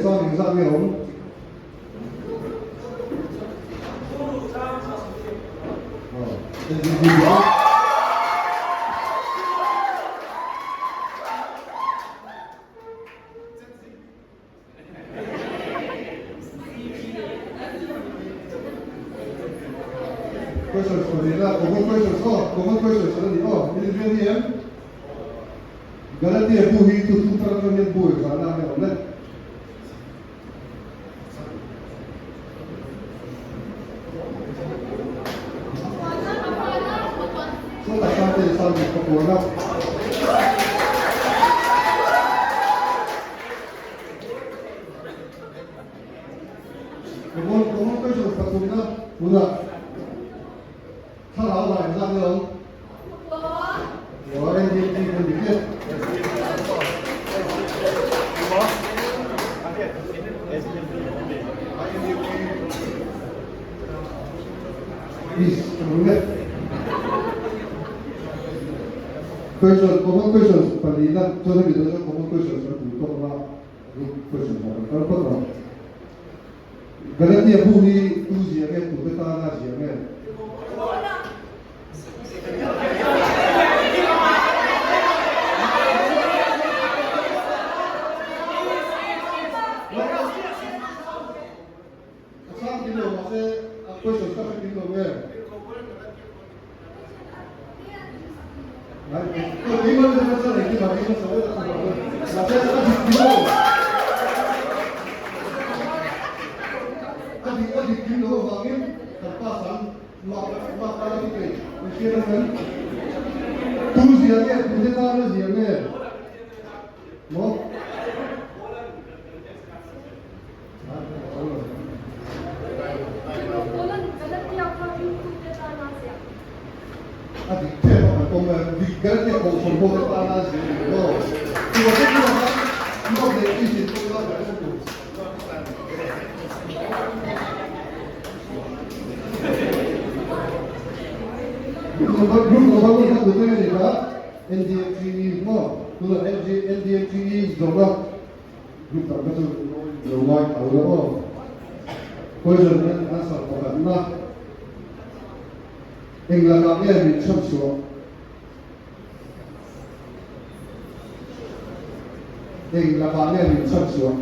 sang engzat nge awm? Questions pahnih common questions aw, common questions an ni aw, in inriat ni em? Galatia bu hi thuthlung thar atang hian bu engzahna nge awm le? Sawtah Sangte Sangte ka puan a. Common common questions pathumna tunah thlarau lah engzat nge awm? Aw NDP kan dik e. Is kan e. Question common questions palina chuan hemi dawn chuan common questions kan duh tawk anga group questions ah kan kal phawt ang. Galatia bu hi tu zia nge tute tana zia nge? A chhang kim lo mahse a question ka hre kim lo nge? A dik tep a kan pawm a, dik ber te kohhran ho te tana zir a ni lo. Chuvang chu chuvang a nawk leh i zin pawh ila ber tur. Group number one kha tute nge ni kha? NDFGE maw? Tunah NDFGE zawhna Group dang kha chu lo ngai tho lo aw. Poison hian answer pakhatna eng lakah nge min chhan chhuah? Eng lakah nge min chhan chhuah?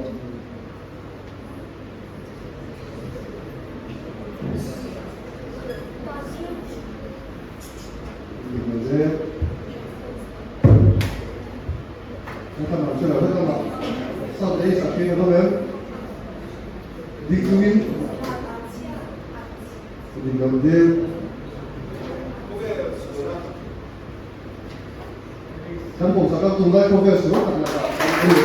Kan pawisa kal tunlai khawvel sual tak lakah an ni.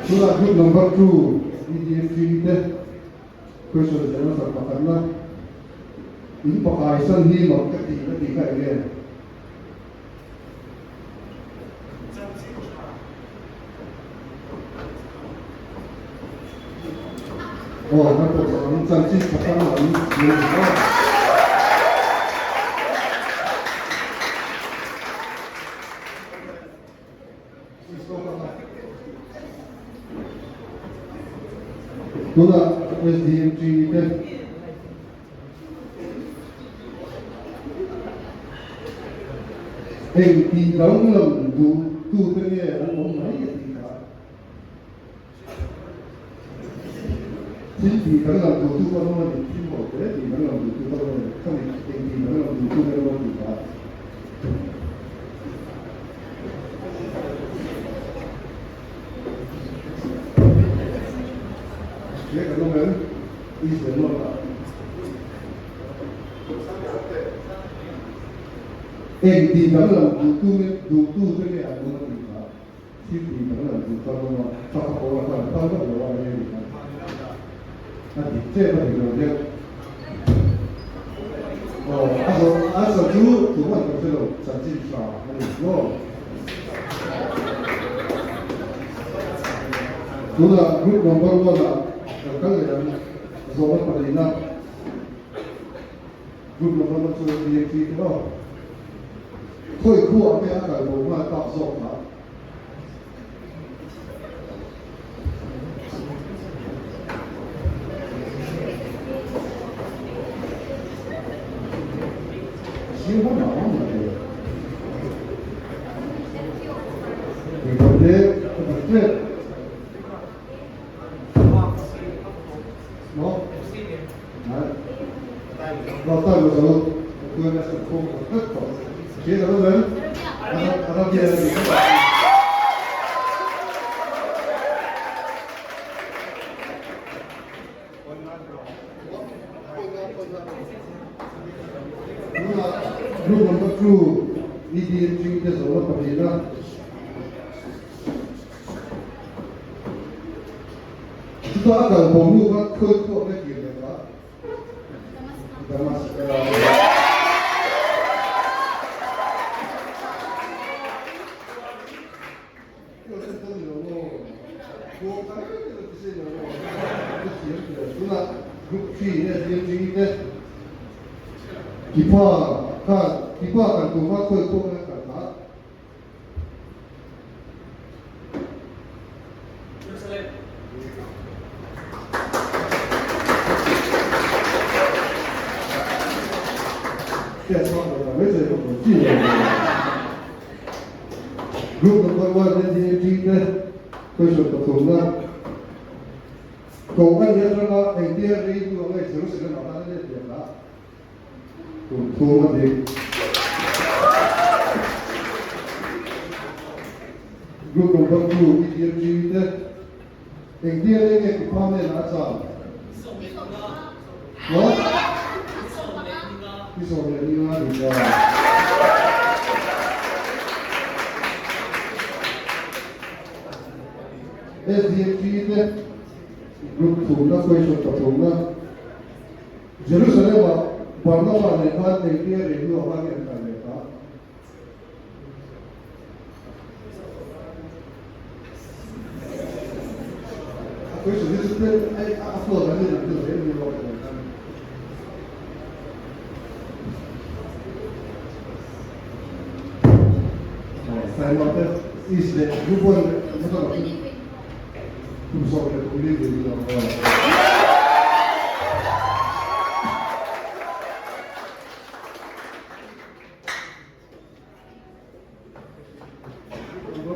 Tunah group number 2 EDMG te question and answer pakhatna in pakai san hi mak ka ti ka ti kha enge? Aw, kan pawh sak ang, chanchin tha hrang lam ni a ni maw? Tunah SDMG te Eng tih danglam duh tute nge an awm mai a tih kha. Thil tih danglam duh tu pawh an awm a ni, thil ho te tih danglam duh tu pawh an awm a ni, khami eng tih danglam duh tu nge an awm a tih kha. Hria kan awm em? Israel lawk ah. Eng tih danglam duhtu nge duhtu te nge an awm a tih kha thil tih danglam duh ka awm a, chaka pawh a khan phal vak lo a enge ni kha a dik tep a dik lo deuh. Aw, a zawh answer chu tuman kan hre lo, chanchin tha a ni maw? Tunah group number one ah kan kal leh ang, zawhna pahnihna group number one chu BMT te aw. Khawi khuah nge a kal bo nghal tak zawk kha? Group number 2 EDMG te zawhna pahnihna chutah a kal bo hnu khan khawi khuak na kir leh ta Damascus. Kipa khan kipa kan tum a khawi pawh nge kan hlah. Hriat chhuak lo ta mai che ka pawh chi lo. Group number one te DMG te question pathumna ko a nih atanga engtia rei hnu anga Jerusalem ah khan a let leh lah kum thum a dik. Group number 2 EDMG te engtia rei nge Kupha hnenah a cham? What? Ni 15 ni ta. SDMG te group thumna question pathumna Jerusalem ah Barnaba nen khan engtia rei hnuah khan nge an kal leh ta?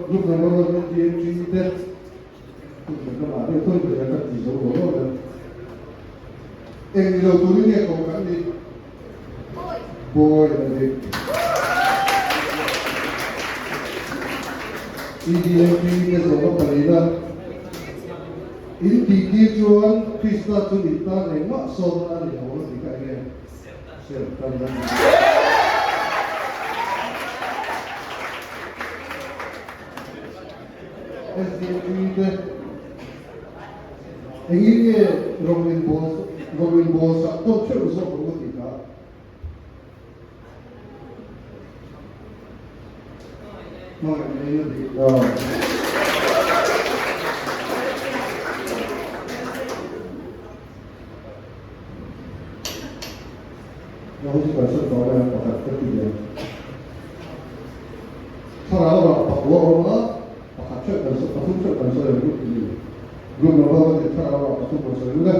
Group number one kan DMG te lamah deuh tawih tawih kan ti zo lo lo ber. Eng ni lo turin nge ko kan ni? Boy a ni. EDMP te zawhna palina in tih tir chuan Krista chu in tan engmah sawtna a ni lo ang a ti kha eng nge? SDMP te engin nge rawng in bawl rawng in bawl sak tawn theuh zawk ang a ti kha. Hmangaih in a dik a. Thlarau rah pakua a awm a, pakhat theuh kan sawi, pathum theuh kan sawi ang group ni. Group number one in thlarau rah pathum kan sawi lut a.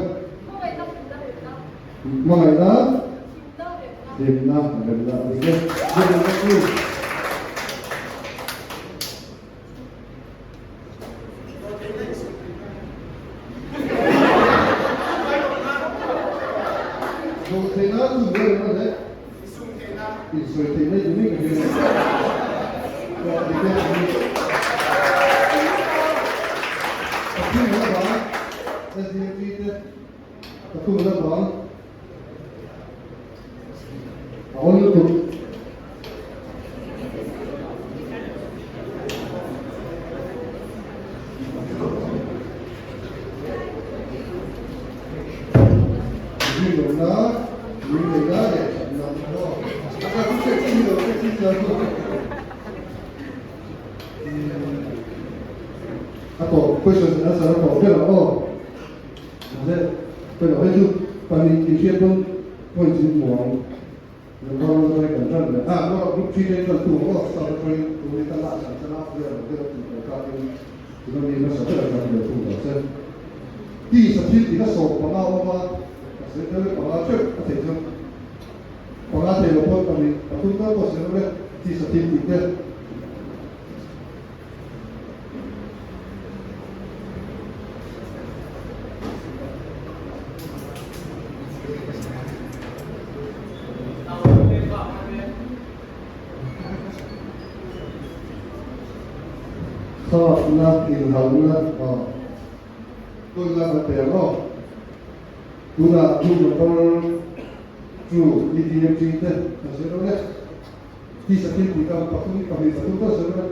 Hmangaihna, hlimna, remna a ni e. Group number 2. Dawhtheihna chu buai reng a le. Insawi theihna i ni ka hria. Pathum la bang, SDMG te pathum la bang. A awl lutuk. Rinawmna, lungneihna leh thatna. Questions and answer a tawh ber ang aw. Mahse, pawimawh hei chu pahnih tih hriat pawn points in hmu ang. Number one atangin kan tan leh a, no group 3 te tan tu ang aw, start atangin tun hi ka last ang chana player ang deuh tih pawh khatin tuna mi hmasa ber kan ve thung ta che. Ti sa thil tih ka sawm panga awm a, ka sawi tel panga theuh a theih chu panga thei lo pawn pahnih pathum tal pawh sawi lo le ti sa thil tih te. Thawkna, inhalna, aw tunna kan pe ang aw. Tunah group number 2 EDMG te kan sawi lo le. Tisa thil tih kha pathum pahnih pathum tal sawi lo le.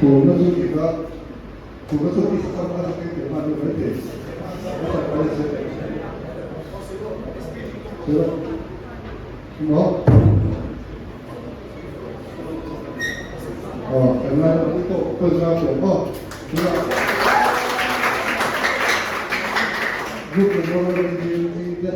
Tuna chu tih kha tuna chu tisa chang kha chu keng hman deuh mai thei. Maw? Aw, kan ngai lo ni tawh kawi zau tawh maw? Tuna group number one ni te.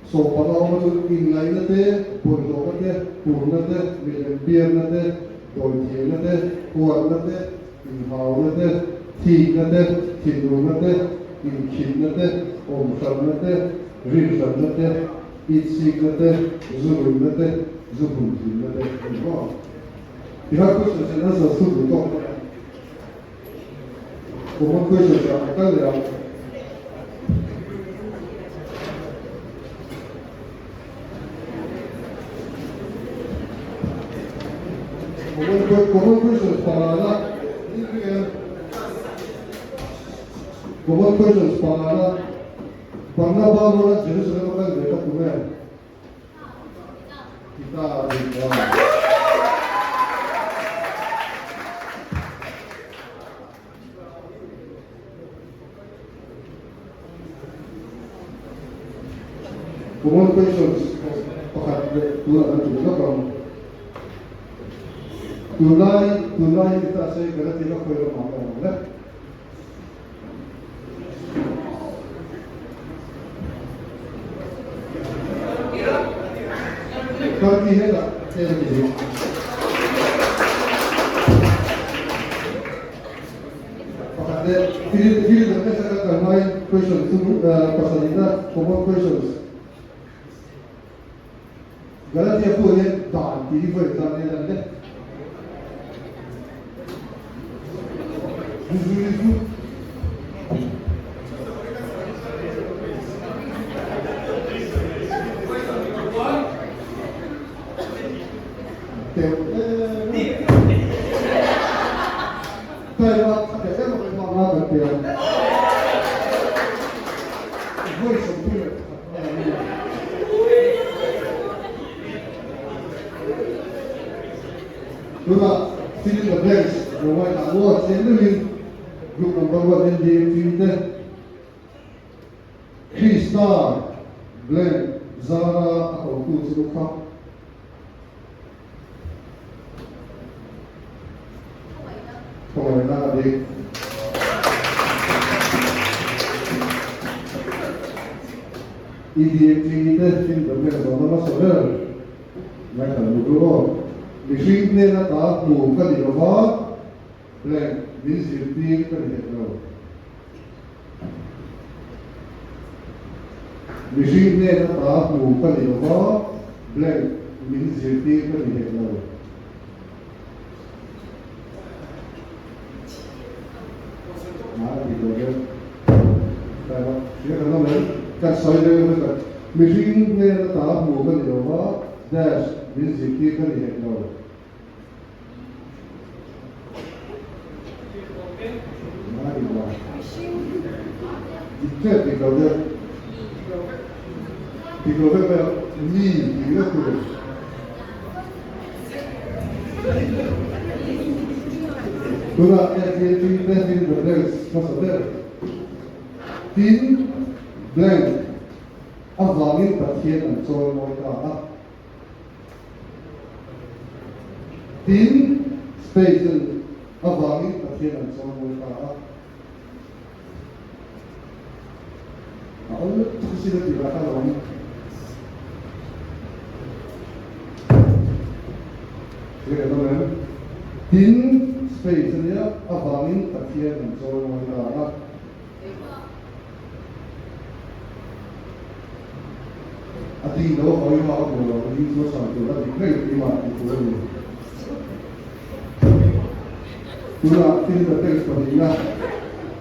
Sawhpanga awm chu inngaihna te, bawlhhlawhna te, purna te, milem biakna te, dawithiamna te, huatna te, inhauna te, thikna te, thinurna te, inkhinna te, awmhranna te, rinhranna te, itsikna te, zu ruihna te, zu humhimna te a ni bawk. Tiha questions and answers chu duh tawk mai a. Common questions ah kan kal leh ang. Common questions pangana Common questions pangana Barnaba ruala Jerusalem a kal ve ka tum em? Tita a ni ta. Common questions pakhat leh tunah kan tum lawk ang. Tunlai tunlai hi ta se ka la ti lawk khawi lamah ka awm ang le. Turkey hetah tel a ni hi. Pakhat leh thil thil dang nasa kan kal hmain question chu pasarihna common questions Galatia pawh hian dan tih hi vawi zan nge lan le? Zu zu. Tunah fill in the blanks lo ngaihthah maw chiang deuhin group number one NDMG te Krista blank zara a kotu chu kha Khawngaihna a dik. EDMG te thil kan vel zawhna hmasa ber ngaithla lut ru aw. Mihring hnen ata hmu ka ni lova, blank min zirtir ka ni hek lo. Mihring hnen ata hmu ka ni lova, blank min zirtir ka ni hek lo. Mihring hnen ata hmu ka ni lova, dash min zirtir ka ni hek lo. Dik tep dik lo deuh. Dik lo vek mai a, mi tih vek tur. Tunah SDAT testing the blanks hmasa ber. Tin, blank avangin Pathian an chawi mawi ta a. Tin, space avangin Pathian an chawi mawi ta a. A awl lutuk sin a tih lah kha lo awm. Thil kan awm em? Tin, space a nia, avangin Pathian an chawi mawi ta a. A ding lo avangin hma ka hmu lo, a ding chu a chhan tur a dik reng keimah tih tur a ni. Tunah thil ka text pahnihna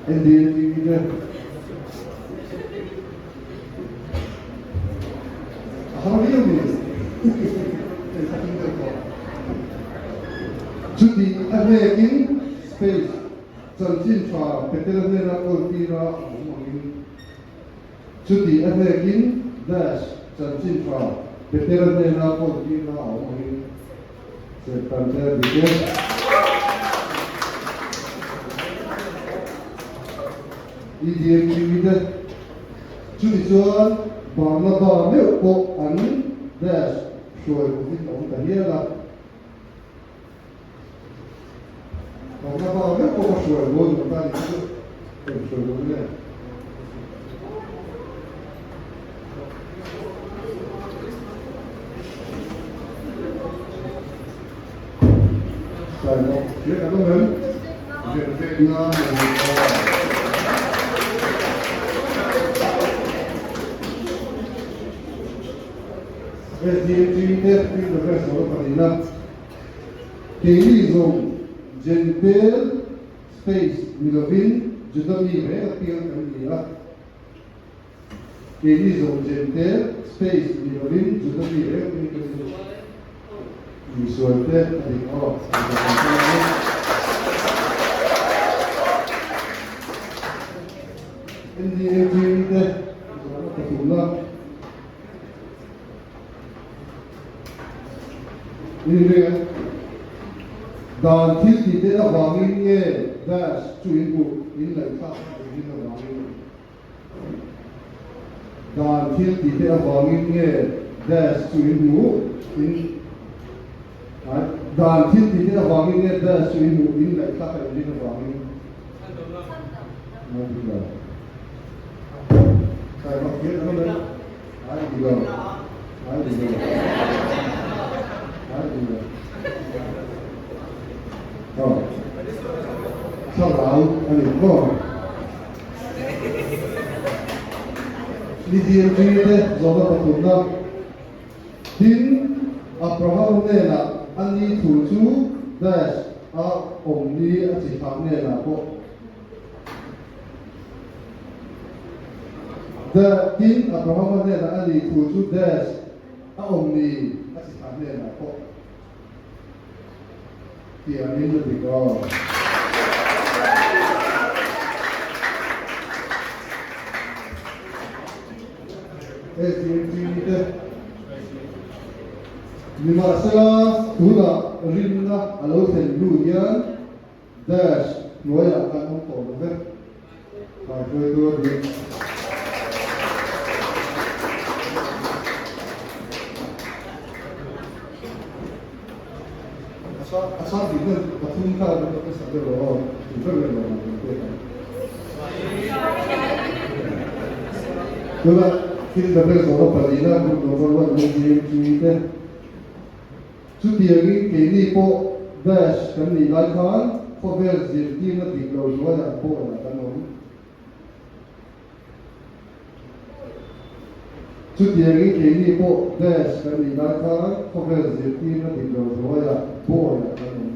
NDNTV te a har viau ni hei kha thing deuh tawh. Chuti a hnekin space chanchin tha Petera hnena kawl tira a awm angin chuti a hnekin dash chanchin tha Petera hnena kawl tira a awm angin Serhtan te a dik e. EDMTV te chumi chuan Barnaba meuh pawh an dash hruai bawkin a awm ta hial a. Barnaba meuh pawh ka hruai bawn lo ta ni chu eng hruai lo nge. Keini zawng Gentile space ni lovin Juda mi reng a piang kan ni a. Keini zawng Gentile space ni lovin Juda mi reng reng kan ni. Misual te a dik aw NDAG te zawhna pathumna Inring dan thil tih te avangin nge dash chu in hmuh in ngaihthlak engin avangin Dan thil tih te avangin nge dash chu in hmuh in Dan thil tih te avangin nge dash chu in hmuh in ngaihthlak a inrin avangin Ngai dik lo. Kai bak hian an awm em? Ngai dik lo. Ngai dik lo. Ngai dik lo. Aw. Thlarau a ni maw? Ni dil te zawhna pathumna Tin, Abraham hnenah a ni thu chu dash a awm ni a chi thlah hnenah pawh Tin, Abrahama hnenah a ni thu chu dash a awm ni a chi thlah hnenah pawh Tiangin a dik aw. SDMT te Nimahsela tunah rinna a lo thlen hnu hian dash hnuaiah kan awm tawh lo vek. Kaihruaitu a dik. A chhang tih hman pathum kha kan lo hmasa deuh aw, tih ber ber lo ang kan pek ang. Tunah thil ka ber zawhna pahnihna group number one NGMG te Chutiangin keini pawh dash kan nih lai khan khawvel zirtirna dik lo hnuaiah pawhah kan awm. Chutiangin keini pawh dash kan nih lai khan khawvel zirtirna dik lo hnuaiah pawhah kan awm.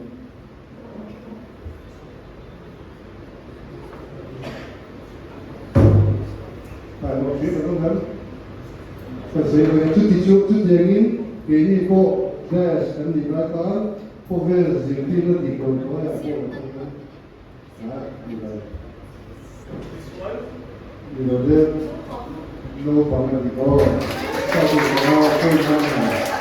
Chutiangin keini pawh dash kan nih lai khan khawvel zirtirna dik lo hnuaiah pawh kan awm. Ni lo te naupang a dik aw. Sawmhnih panga point 9 9.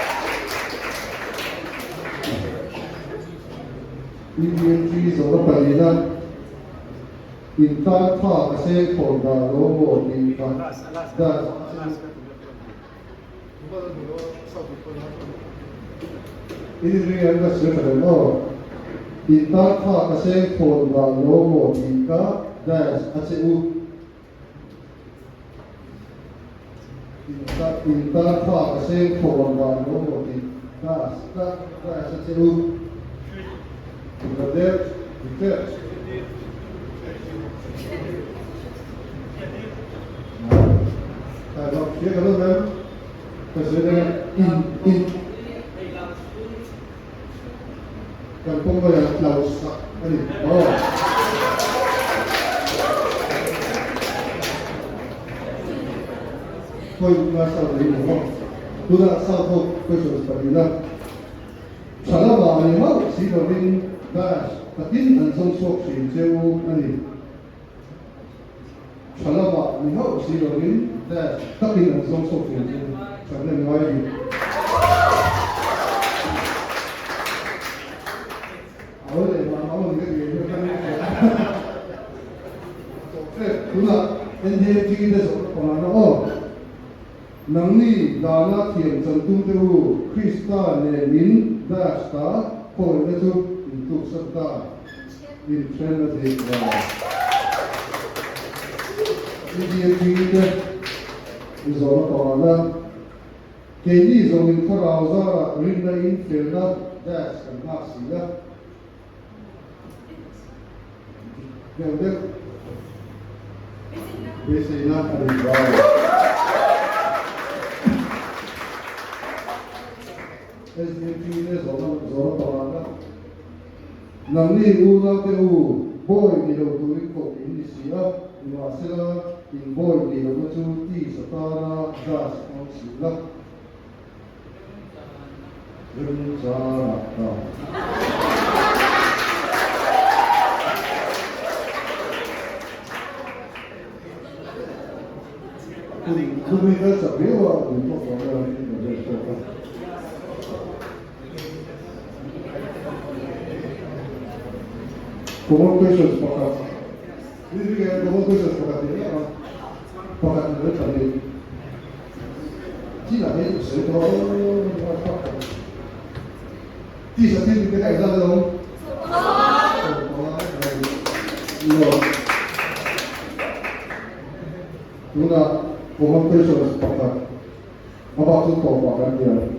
EDMG zawhna palina in tan tha ka seng thawn dah lo maw tih kha dash In ring an ka sawi tha lo aw. In tan tha ka seng thawn dah lo maw tih kha dash a che u. In tan tha ka seng thawn dah lo maw tih dash ka dash a che u. Ka deuh dik deuh. Kan kawng mai ah tlau sak a ni aw. Point nga south a ni maw? Tunah south ho questions pahnihna. Tha lamah ni hauh si lovin dash takin an zawng chhuak thin cheu a ni. Tha lamah ni hauh si lovin dash takin an zawng chhuak thin cheu tha hnem ngai a ni. Aw leh mah mah ni ka ti hian kan tunah NDMG te zawhna pangana aw. Nangni dana thiam chan tum te u, Krista nen in dash ta khawihna chu in tluksak ta, in then a dik lo. EDMP te i zawhna pangana, keini zawngin thlarau zarah rinna in felna dash kan nghak si a. Deuh deuh beiseina a ni lo. SDP te zawhna zawhna pangana Nangni unaute u, bawi ni lo turin koh in ni si a, nimahsela in bawi ni lohna chu tisa tana dash hmang si la. Remchangah ta. Chumi kal chak viau a, min pawh vang a in ka vel tawk a. Common questions pakhat. Common questions pakhat ni mek a. Pakhat ni lo pahnih. Chinah hian ka sawi tawh a pakhat. Tisa thil te kha engzat a awm? 15. Tunah common questions pakhat a bak chu tawpah kan ti ang.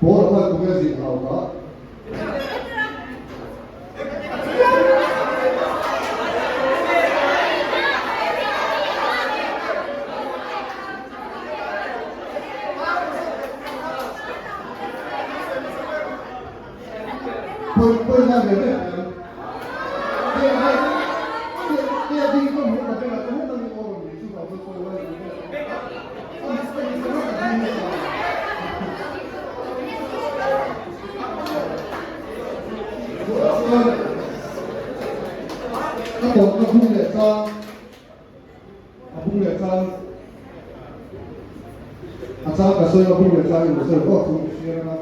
Paul a khan tunge zin hau kha? A tawpna bung leh chang a bung leh chang a chang ka sawi a bung leh chang in ka sawi vak chu ka hria reng a.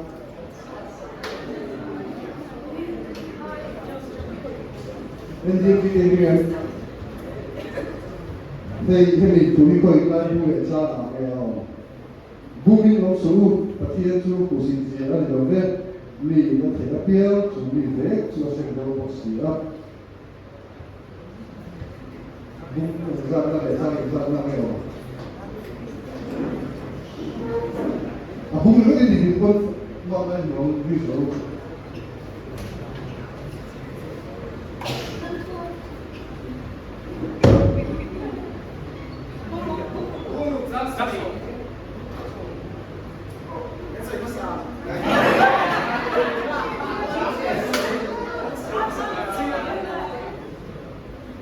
NDP te hian hei hemi tui kawih lai bung leh chang ah nge a awm. Bumin awm suh u, Pathian chu kuhzin zir a ni lo ve, mi in a theih apiang chu mi vek chu a hreng dawn bawk si a. Bum engzatna leh chang engzatna nge awm? A bum ringawt i ni hlim pawn mah lai hmuh ang ri zo.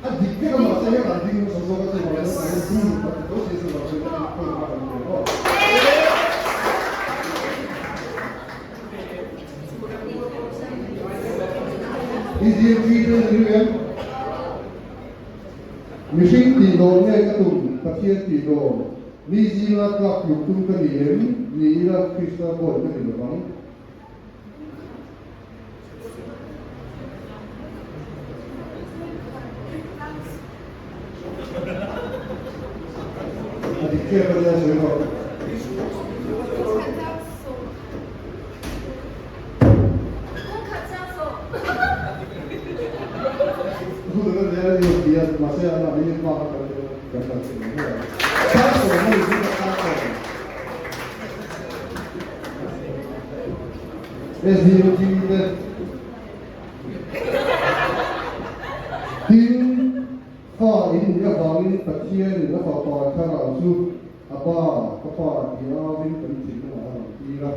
A dik vek a mahse heng an ding hmasa zawk a chuvang chuan an bum a ti tho si chuvang chuan ka dik pawh kha kan ti aw. EDMG te ni em? Mihring tih lawm nge ka tum Pathian tih lawm? Mi zinga tlak tluk tum ka ni em? Ni ila Krista bawi ka ni lovang. A dik tep a nia sawi rawh. SDOT te Tin, fa in nih avangin Pathianin a Fapa Thlarau chu A pa, ka pa ti avin kan thinlungah a rawn tir a.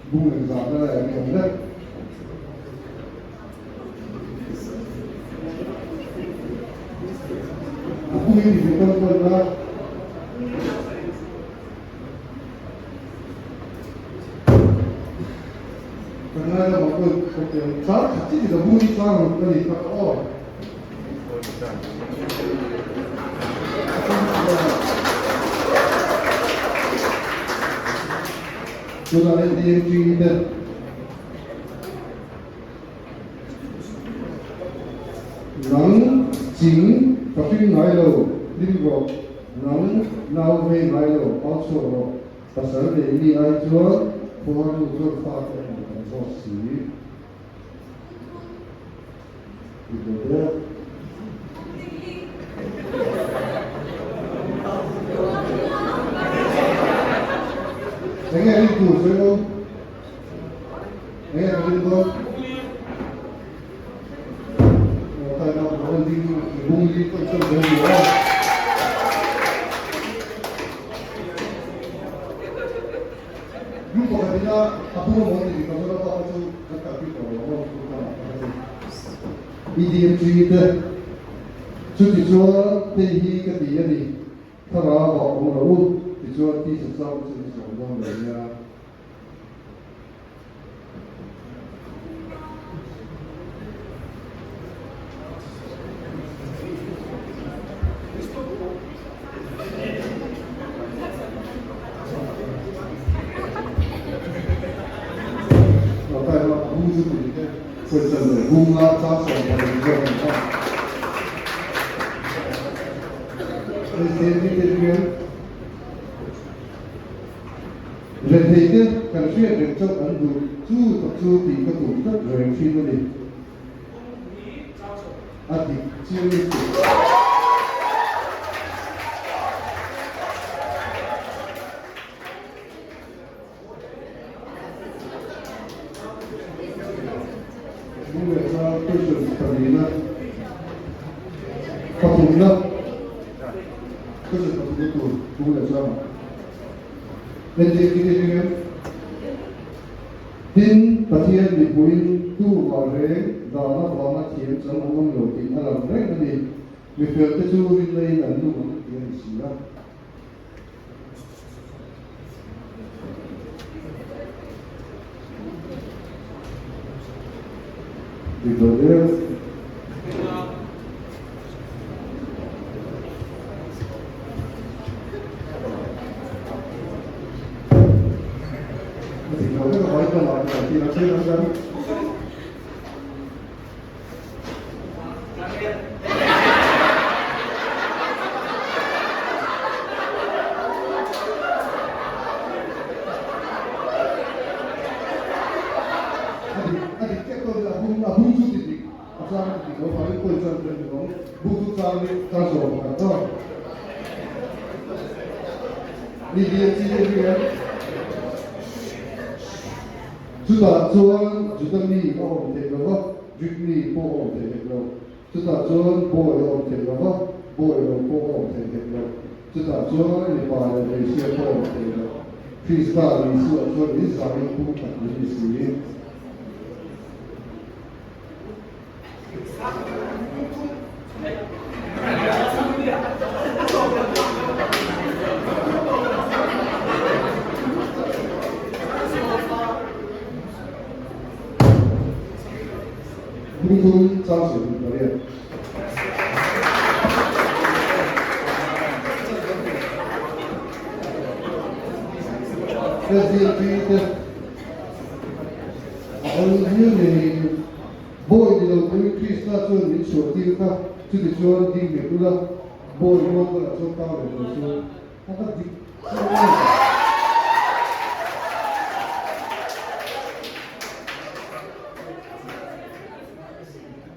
Bung engzah na leh an awm vek. A pui ti mi kan pawn a. Kan ngai lamah pawh chang khat chi ti lo bung hi chang ruk a ni kha ka aw. Tunah hian DMG te Nang ching ka hring ngai lo, hlim rawh, nang nau vei ngai lo, au chhuak rawh, pasal nei mi ai chuan khuahar nu chuan fate a hmu tam zawk si. Enge rin tur sawi lo? Enge ka rin dawn? Aw kai na ka ding bung li ko chuan bung li a. Nu pakhat ina a pu maw ti ka zawt a pa chu kan kalpui tawh lo maw chu ka ti. EDMG te chuti chuan hei hi ka ti a ni, thlarau ah awm rawh u tichuan tisa chang chu i zawm dawn lo nia. Retheite kan hriat reng chauh an duh chu tak chu tih ka tum tlat reng thin a ni. A dik chiang lutuk. Lunglecha question pahnihna, pathumna, question pathumna tur Lunglecha entir khi hi em? Tin, Pathian mipuiin tu vah reng dahna vanga thiam chang an awm lo tih a lang reng a ni. Mifelte chu rinna-in an nung ang tih a ni si a. Dik lo deuh. A dik lo vek a vai ka lah ka tih a chen ang kan. A dik tep dawn a bung a bung chu ti dik a chang ti dik lo vangin pawi chuan ka ni lo bung chu chang hi chang zawh pakhat dawn ni diam chi te hi em Chutah chuan Juda mi a awm theih lo va, Greek mi pawh a awm theih hek lo. Chutah chuan bawi a awm theih lo va, bawi lo pawh a awm theih hek lo. Chutah chuan mipa leh hmeichhia pawh a awm theih lo. Krista Isua chuan in zangin pum khat min ni si. Bungthum chang 28. SDMP te a awm viau ngei. Bawi ni lo turin Krista chuan min chhuah tir kha, chuti chuan ding nghet ula, bawi rual bulah chuan tang reng lo chu a va dik chiang em.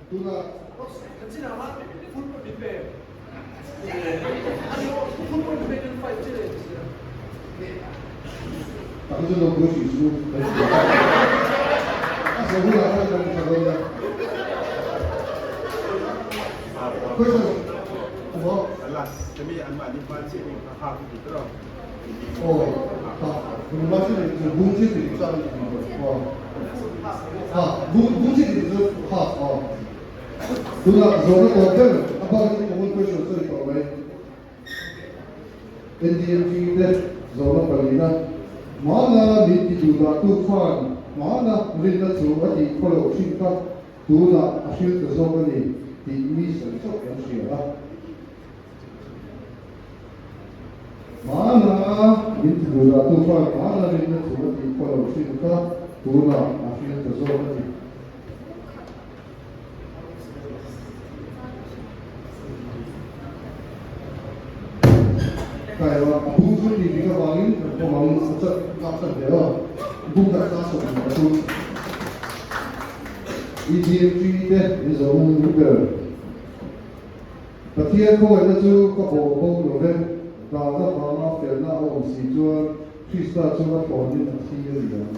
Tunah. Tak chu lo pui hrih chu kan hria a, a zawh hunah khan kan tha dawn a. Question maw? Aw, ha, hma chi ni chu bung chi ti chu a ni aw. Ha, bung bung chi ti chu ha aw. Tunah zawhna tawp ber a bak hi common question chu a ni tawh mai. NDMG te zawhna palina hmana min ti duh dah tu khan hmana rinna chu a tih khaw loh thin kha tunah a hril ta zawk a ni tih mi sawi chauh kan hria a. Hmana min ti duh dah tu khan hmana rinna chu a tih khaw loh thin kha tunah a hril ta zawk a ni. Kaiwa a bung chu tih dik avangin kan pawm ang a chat lak chat ve a, bung khat kha 23 EGMG te min zawh hung ber. Pathian khawngaihna chu ka bawh bo lo ve, dan avanga felna a awm si chuan Krista chu a thlawnin a thi a ni ang.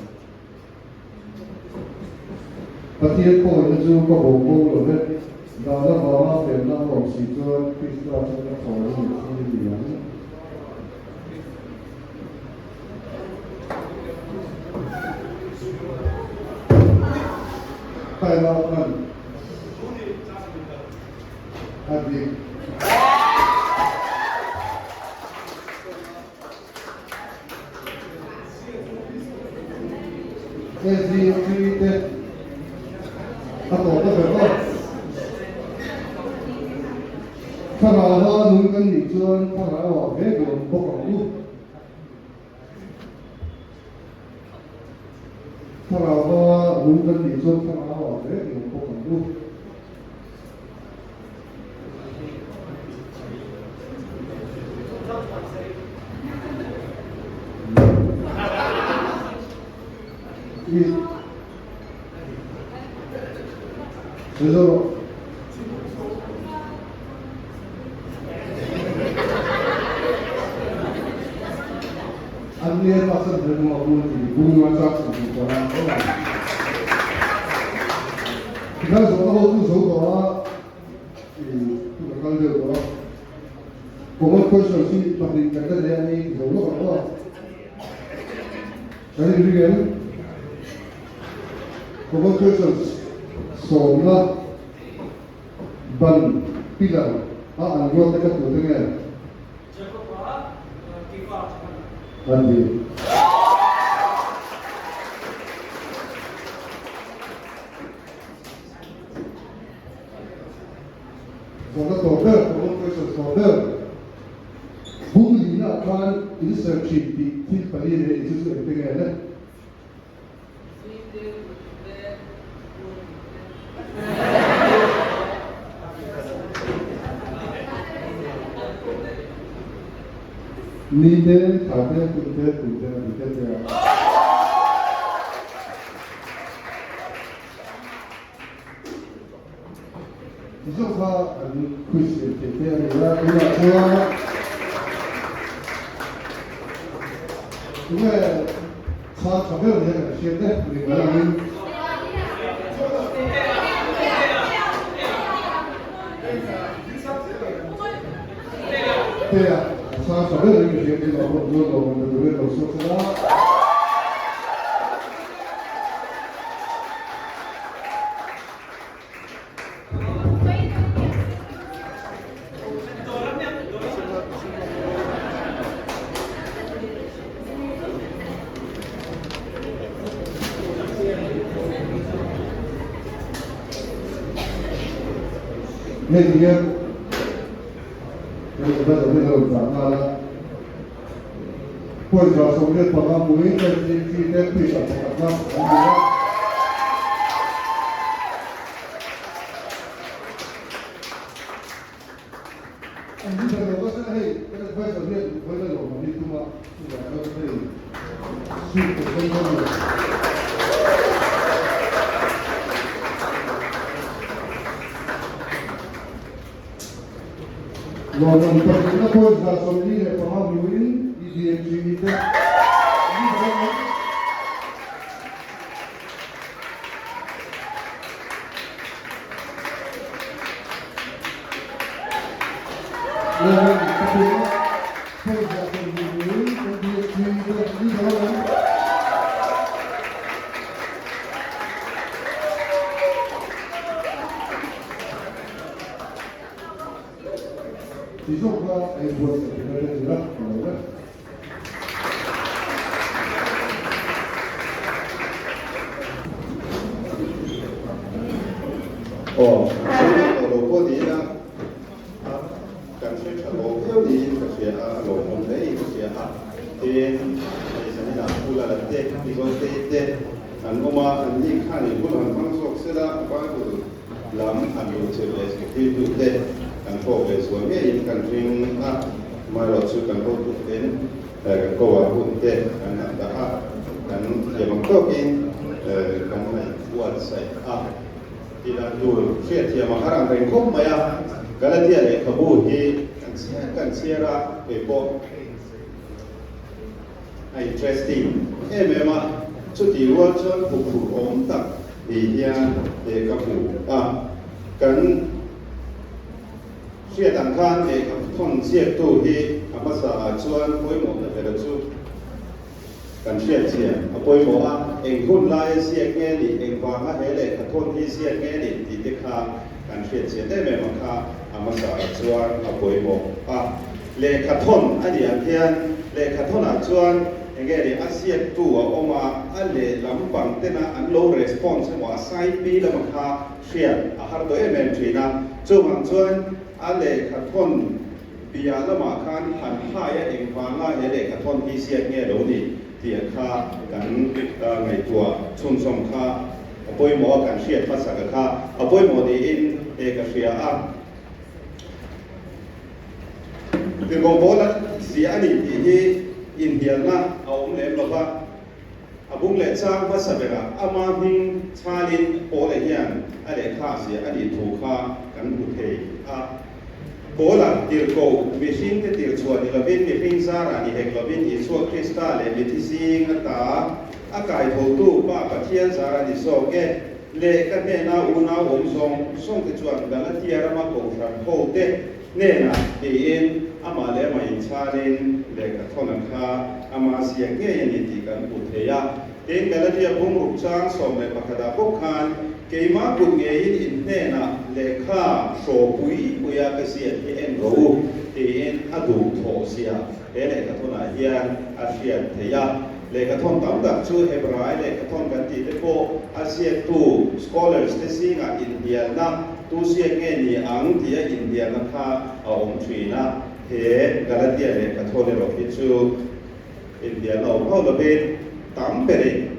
Pathian khawngaihna chu ka bo bo lo ve, dan avanga felna a awm si chuan Krista chu ka thawn a ni thi a ni ang. Taima hman a dik. SDMG te a tawp ta ber aw. Thlarau a nung kan nih chuan thlarau ah ve dawn bawk ang u. Thlarau a nung kan nih chuan thlarau ah ve dawn bawk ang u. An nia ta san hle hnu a bul ti bung a chak san duh tawh a. Tikhan zawhna ho chu zo tawh a, i tu ka kal deuh tawh a. Common questions hi pahnih kan la nei a ni ti zo lawk ang aw. Kan inring em? Common questions sawmna ban pillar a an ruat te kha tute nge? An ti. Zawhna tawp ber, common question tawp ber. Bung lihna khan in serh thin tih thil pali leh in chu chu engte nge le? Ni te, thla te, kum te, kum te, a ti te te a. Zawk kha an quiz ve thei te a ni a, tunah chuan tunge chhang tha ber nia kan hriat e, ring mai angin. Te a chhang tha ber ring hriat te lo pawh chuan lo awm ta turin lo suak sela. Hei hian kan inva zo hi a rawn dah nghal a. Point 145 hmuin NDP te pisa pakhatna an ni a. An ni ber lo ka sela hei kan advisor hian vawiin a lawm an ni tum a, chuvang chuan hei suit kan dawn dawn lo. Lawmawm pahnihna point 45 hmuin EDMG te an ni dawn lo. Lawmawm pahnihna point 30 hmuin NDFG te an ni dawn ang. Ti zawk kha a inbuatsaih theihna te a ni a, a lo vek. Aw, kan sawi leh tawh lo pawh ni ila, a kan hre tha tawh viau niin ka hria a, a lawmawm hle in ka hria a. Tin, hei Zanina Pu Lala te, Pi Zawltei te an awm a, an ni khan in hun han hmang zawk sela, Bible lam an luhchilh leh zirtirtute kan kawk leh zual ngeiin kan ring a, amaherawhchu kan hotuten kan ko-ah hunte kan han dah a, kan thiam ang tawkin kan ngaihbuatsaih a. Tih dan tur hriatthiam a har ang reng khawp mai a, Galatia lehkhabu hi kan chhiar kan chhiar a, kei pawh a interesting em em a, chutih rual chuan huphurh awm tak ni hian lehkha hmu a, kan hriat ang khan lehkha thawn ziaktu hi a hmasa ah chuan pawimawhna bera chu kan hriat chian a pawimawh a, eng hun laia ziak nge nih, eng vanga he lehkha thawn hi ziak nge nih tih te kha kan hriat chian em em ang kha a hmasa ah chuan a pawimawh a. Lehkha thawn a nih ang hian lehkha thawnah chuan enge ni a ziaktu a awm a, a lehlam pang tena an lo response emaw a side pi lama kha hriat a har tawh em em thin a. Chuvang chuan a lehkha thawn piah lamah khan han hai a engvanga he lehkha thawn hi ziak nge lo ni tih kha kan ngaihtuah chhunzawm kha a pawimawh a, kan hriat hmasa ka kha a pawimawh niin ka hria a. Tirhkoh Paula ziah a ni tih hi inhnialna a awm lem lo va, a bung leh chang hmasa berah ama hming chhalin Paula hian a lehkha ziah a nih thu kha kan hmu thei a. Paula tirhkoh mihringte tirhchhuah ni lovin mihring zarah ni hek lovin Isua Krista leh mithi zing ata a kaithotu Pa Pathian zar a ni zawk e. Leh ka hnena unau awm zawng zawng te chuan Galatia rama kohhran ho te hnenah tiin amah leh amah inchhalin lehkha thawn a kha ama ziak ngei a ni tih kan hmu thei a. Tin, Galatia bungruk chang 11 ah bawk khan keimah kut ngeiin in hnenah lehkha hrawpui puia ka ziak hi en rawh u tiin a duh thawh zia he lehkha thawnah hian a hriat theih a. Lehkhathawn tam tak chu Hebrai lehkhathawn kan tih te pawh a ziaktu scholars te zingah inhnialna tu ziak nge ni ang tia inhnialna kha a awm thin a, he Galatia lehkhathawn erawh hi chu inhnialna awm hauh lovin tam berin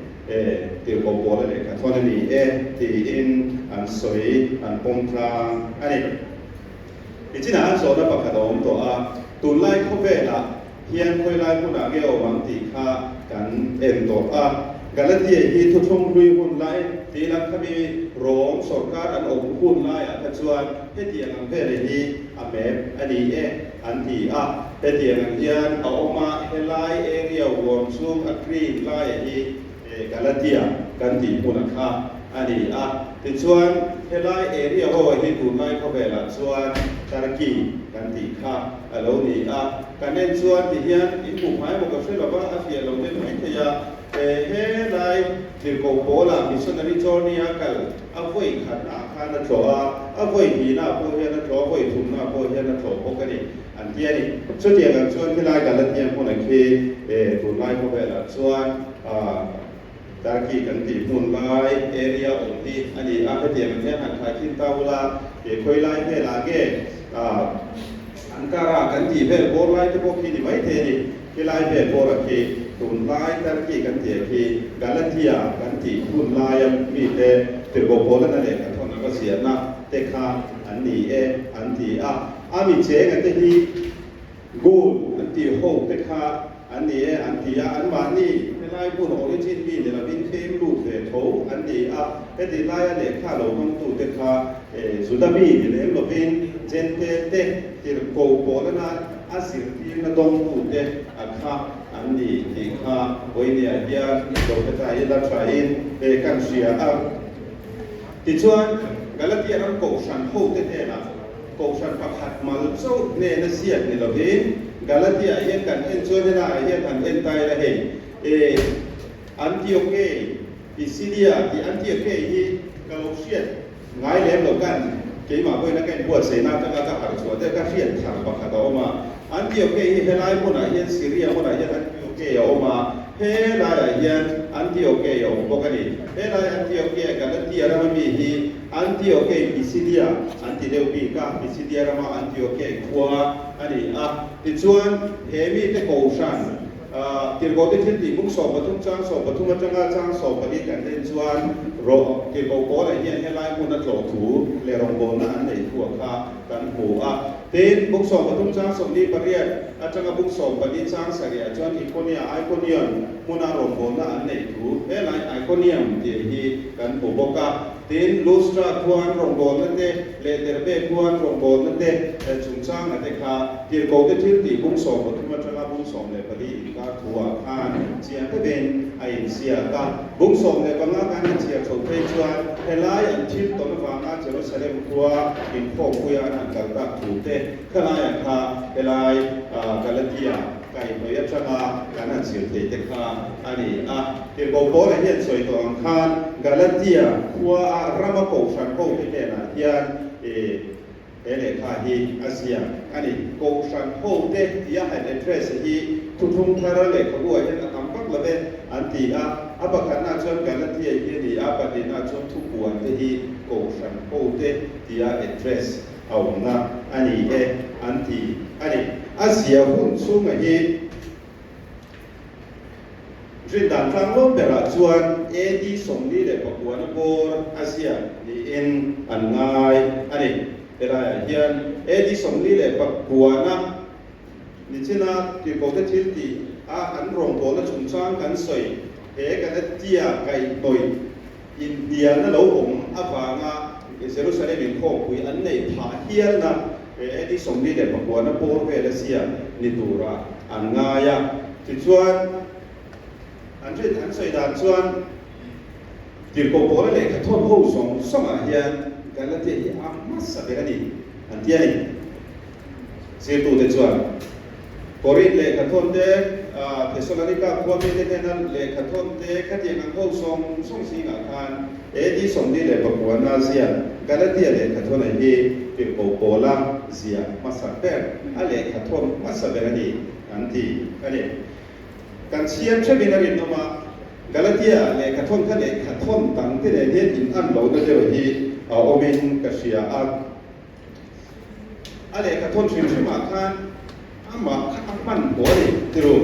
tirhkoh pawla lehkhathawn a ni e tiin an sawi an pawm tlang a ni. Nichinah an zawhna pakhat a awm tawh a, tunlai khawvelah hian khawilai hmunah nge awm ang tih kha kan en tawh a. Galatia hi thuthlung hlui hun lai tih lam khami Rom sawrkar an awm hun laiah kha chuan hetiang ang vele hi a map a ni e an ti a. Hetiang ang hian a awm a, helai area huam chhung a green laia hi Galatia kan tih hmunah kha a ni a. Tichuan helai area ho hi tunlai khawvelah chuan Turkey kan tih kha a lo ni a. Kan en chuan ti hian in hmuh hmai emaw ka hre lova a fiah lo deuh mai thei a. Helai tirhkoh pawlah missionary journey a kal a vawi khatnaah khan a tlawh a, a vawi hnihnaah pawh hian a tlawh a, vawi thumnaah pawh hian a tlawh bawk a ni an ti a ni. Chutiang ang chuan helai Galatia hmunah khi tunlai khawvelah chuan Turkey kan tih hmun lai area awm hi a ni a, hetiang ang hian han khaikhin ta ula, khawi lai hmelah nge an Ankara kan tih vel bawr lai te pawh khi ni maithei a ni. Helai vel bawra khi tunlai Turkey kan tih ah khi Galatia kan tih hun laia mite Tirhkoh Paulana lehkha thawn a va ziahna te kha an ni e an ti a. A mi chenga te hi Gaul an tih ho te kha an ni e an ti a. Anmahni helai hmun origin mi ni lovin pem lut ve tho an ni a. Heti laia lehkha lo hmangtute kha Juda mi ni lem lovin Jentail te Tirhkoh Paulana a zirtirna dawngtute a kha an ni tih kha Vawinia hian lo hre ta ila thain kan hria a. Tichuan, Galatia ram kohhran hote hnenah kohhran pakhat mal chauh hnena ziak ni lovin Galatia ah hian kan en chuan helaiah hian han en ta ila hei e Antiochei Pisidia tih Antiochei hi ka lo hriat ngai lem lo kan keimah pawhin a ka inbuatsaihna atanga ka harh chhuah te ka hriat thar pakhat a awm a. Antiochei hi helai hmunah hian Syria hmunah hian Antiochei a awm a, helaiah hian Antiochei a awm bawk a ni. Helai Antiochei Galatia rama mi hi Antiochei Pisidia an ti deuh bik a, Pisidia rama Antiochei khua a ni a. Tichuan he mite kohhran Tirhkohte thil tih bung 13 chang 13 atanga chang 14 kan en chuan rawh tirhkoh pawlah hian helai hmun a tlawh thu leh rawngbawlna an neih thu a kha kan hmu a. Tin, bung 13 chang 48 atanga bung 14 chang 7 ah chuan Ikonia, Iconion, hmuna rawngbawlna an neih thu helai Iconium tih hi kan hmu bawk a. Tin, Lustra khuan rawngbawlna te leh Derbe khuan rawngbawlna te chungchanga te kha Tirhkohte thil tih bung 13 atanga bung 14 inkar thuah khan chiang deuhin a inziak a. Bung 15 kan han chhiar chho phei chuan helai an thil tawn avanga Jerusalem khua inkhawmpuia an han kal tak thu te khalaiah kha helai Galatia Kaihhnawih atanga kan han zir theih te kha a ni a. Tirhkoh Paula hian sawi tawh ang khan Galatia khuaa rama kohhran hote hnenah hian he lehkha hi a ziak a ni. Kohhran hote tia han address hi thuthlung thar lehkhabu-ah hian a tam vak lo ve an ti a. A pakhatnaah chuan Galatia hi a ni a, pahnihnaah chuan thupuan te hi kohhran hote tia address a awmna a ni e an ti a ni. A zia hun chhunga hi rindan tlanglawn berah chuan AD 49 na bawr a ziak niin an ngai a ni. Helaiah hian AD 49 na nichina Tirhkohte thil tih a an rawngbawlna chungchang kan sawi he Galatia kaihhnawih Inhnialna lo awm avanga Jerusalem inkhawmpui an neih phah hialna AD 49 na bawr vel a ziak ni turah an ngai a. Tichuan, an rin an sawi dan chuan Tirhkoh Paula lehkha thawn ho zawng zawngah hian Galatia hi a hmasa ber a ni an ti a ni. Zirtute chuan Korinth lehkha thawn te, Thesalonika khua mite hnena lehkha thawn te khatiang ang ho zawng zawng zingah khan AD 49 na ziak Galatia lehkha thawn a hi Tirhkoh Paula ziah hmasa ber, a lehkha thawn hmasa ber a ni an ti a ni. Kan chhiar theuhin a rinawm a, Galatia lehkha thawn kha lehkha thawn dang te nen hian in an lohna deuh hi a awmin ka hria a. A lehkha thawn hrim hrimah khan amah kha a hman hlawh a ni tiru.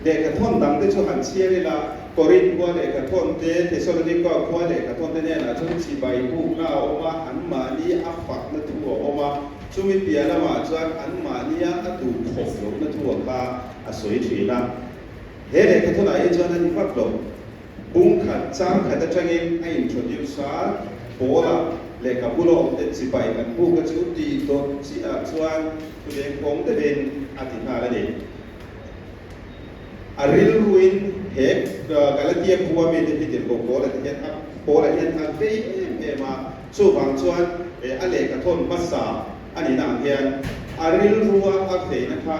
Lehkha thawn dang te chu han chhiar ila, Korinth khua lehkha thawn te, Thesalonika khua lehkha thawn te hnenah chuan chibai bukna a awm a, anmahni a fakna thu a awm a, chumi piah lamah chuan anmahnia a duh khawp lohna thu a kha a sawi thin a. He lehkha thawnah hi chuan a ni vak lo. Bung khat chang khat atangin a introduce a, Paula lehkhabu la awm te chibai kan buk a chu tih dawt chiah ah chuan thuleng kawng deuhin a ti nghal a ni. A rilruin he Galatia khua mite hi tirhkoh Paula te hian a Paula hian a vei em em a, chuvang chuan a lehkha thawn hmasa a nihna ang hian a rilrua a veina kha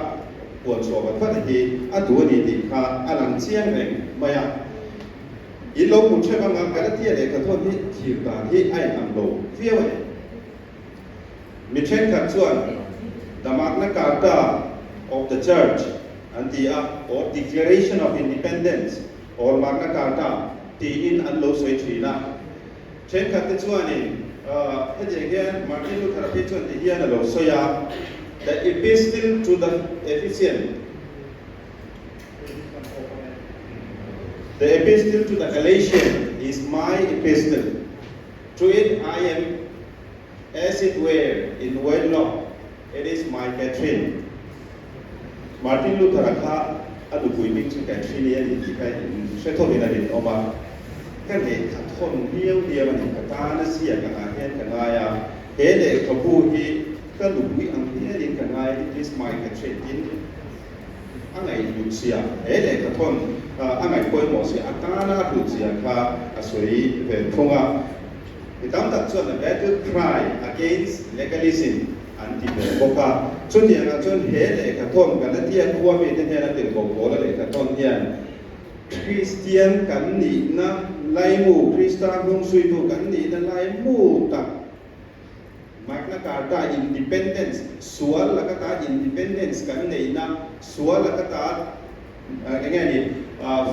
Puan chhuah vat vat hi a duh a ni tih kha a lang chiang reng mai a. In lo hmu theuh anga Galatia lehkha thawn hi thir dan hi a inang lo viau a ni. Mi thenkhat chuan The Magna Carta of the Church an ti a, or Declaration of Independence or Magna Carta tiin an lo sawi thin a. Thenkhat te chuanin hetiang hian Martin Luther-a phei chuan ti hian a lo sawi a. The Epistle to the Ephesian, The Epistle to the Galatian is my epistle, to it I am as it were in wedlock, it is my Catherine. Martin Luther-a kha a nupui hming chu Catherine-i a ni tih kha in hre thawkin a rinawm a, ka lehkha thawn viau viau a ni, ka tan a ziak angah hian ka ngai a, he lehkhabu hi ka nupui ang hialin ka ngai, it is my Catherine, tin a ngaihhlut zia, he lehkha thawn a ngaih pawimawh zia, a tana a hlut zia kha a sawi ve thung a. Mi tam tak chuan a battle cry against legalism an ti ve bawk a. Chutiangah chuan he lehkha thawn Galatia khua mite hnena tirhkoh Paula lehkha thawn hian Kristian kan nihna laimu, Krista hnungsuitu kan nihna laimu tak Magna Carta independence, sual laka ta independence kan neihna, sual laka ta eng nge ni,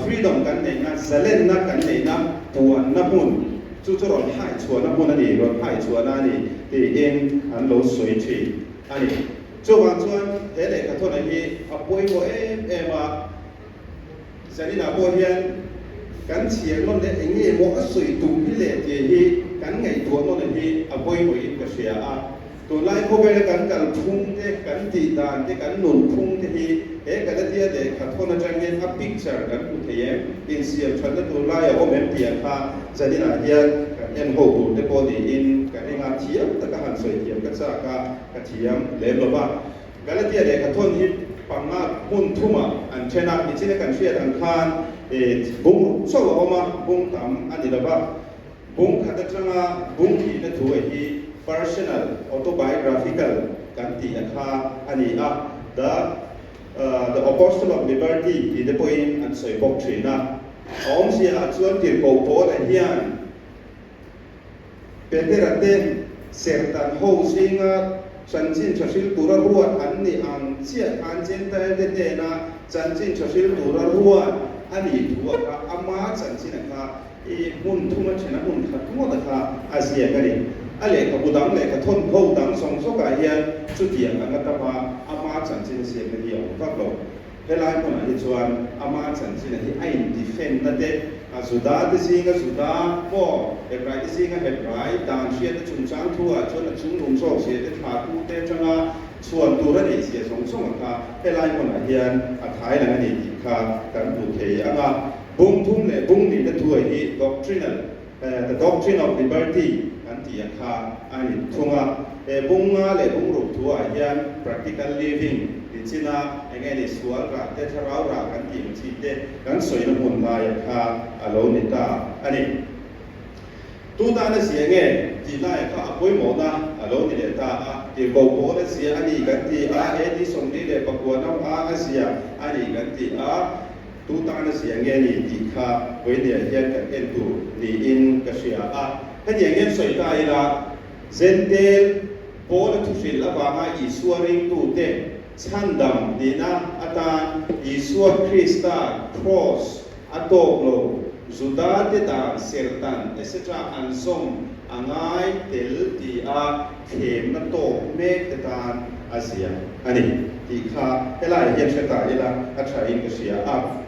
freedom kan neihna, zalenna kan neihna puanna hmun, chu chu rawn hai chhuahna hmun a ni, rawn hai chhuahna a ni tiin an lo sawi thin a ni. Chuvang chuan he lehkha thawna hi a pawimawh em em a. Zaninah pawh hian kan chhiar nawn leh eng nge maw a sawi tum hi leh tih hi kan ngaihtuah nawn hi a pawimawhin ka hria a. Tunlai khawvela kan kal phung te, kan tih dan te, kan nun phung te hi he Galatia lehkha thawn atang hian a picture kan hmu thei em? Insiam thatna tur lai a awm em tih ang kha zaninah hian kan en ho tur te pawh niin ka ring a, thiam taka han sawi thiam ka chak a, ka thiam lem lo va. Galatia lehkha thawn hi panga hmun thumah an then a, nichina kan hriat ang khan bung ruk chauh a awm a, bung tam a ni lo va. Bung khat atanga bung hnihna thu a hi personal, autobiographical kan tih a kha a ni a, the the Apostle of Liberty tih te pawhin an sawi bawk thin a. A awmzia ah chuan tirhkoh Paula hian Petera te serhtan ho zinga chanchin tha hril tura ruat an nih ang chiah khan Gentile te hnena chanchin tha hril tura ruat a nih thu a kha ama chanchin a kha i hmun thum a then a hmun khat ngawt a kha a ziak a ni. A lehkhabu dang lehkha thawn ho dang zawng zawkah hian chutiang anga tama ama chanchin a ziakna hi a awm vak lo. Helai hmunah hi chuan ama chanchin hi a in-defend na te, a Juda te zinga Juda maw, Hebrai te zinga Hebrai dan hriatna chungchang thu ah chuan a chunglung zawk zia te, thla tu te atanga chhuan tur a neih zia zawng zawng a kha helai hmunah hian a thai lang a ni tih kha kan hmu thei ang a. Bung thum leh bung nihna thu ah hi doctrinal, the doctrine of liberty kan tih ang kha a ni thung a. He bung nga leh bung ruk thu ah hian practical living ti chin a eng nge ni sual rah te thlarau rah kan tih ang chi te kan sawina hmun lai ah kha a lo ni ta a ni. Tu tan a zia nge tih lai ah kha a pawimawhna a lo ni leh ta a, tirhkoh pawn a zia a ni kan ti a, AD 49 a a zia a ni kan ti a, Tu tan a zia nge ni tih kha vawinia hian kan en tur niin ka hria a. Hetiang hian sawi ta ila, Zentel Paula thuhrilh avanga Isua ringtute chhandam nihna atan Isua Krista Kraws a tawk lo, Judate dan, serhtan etc. An zawm a ngai tel ti a thlemna tawk mek te tan a zia a ni tih kha helaiah hian hre ta ila a tha in ka hria a.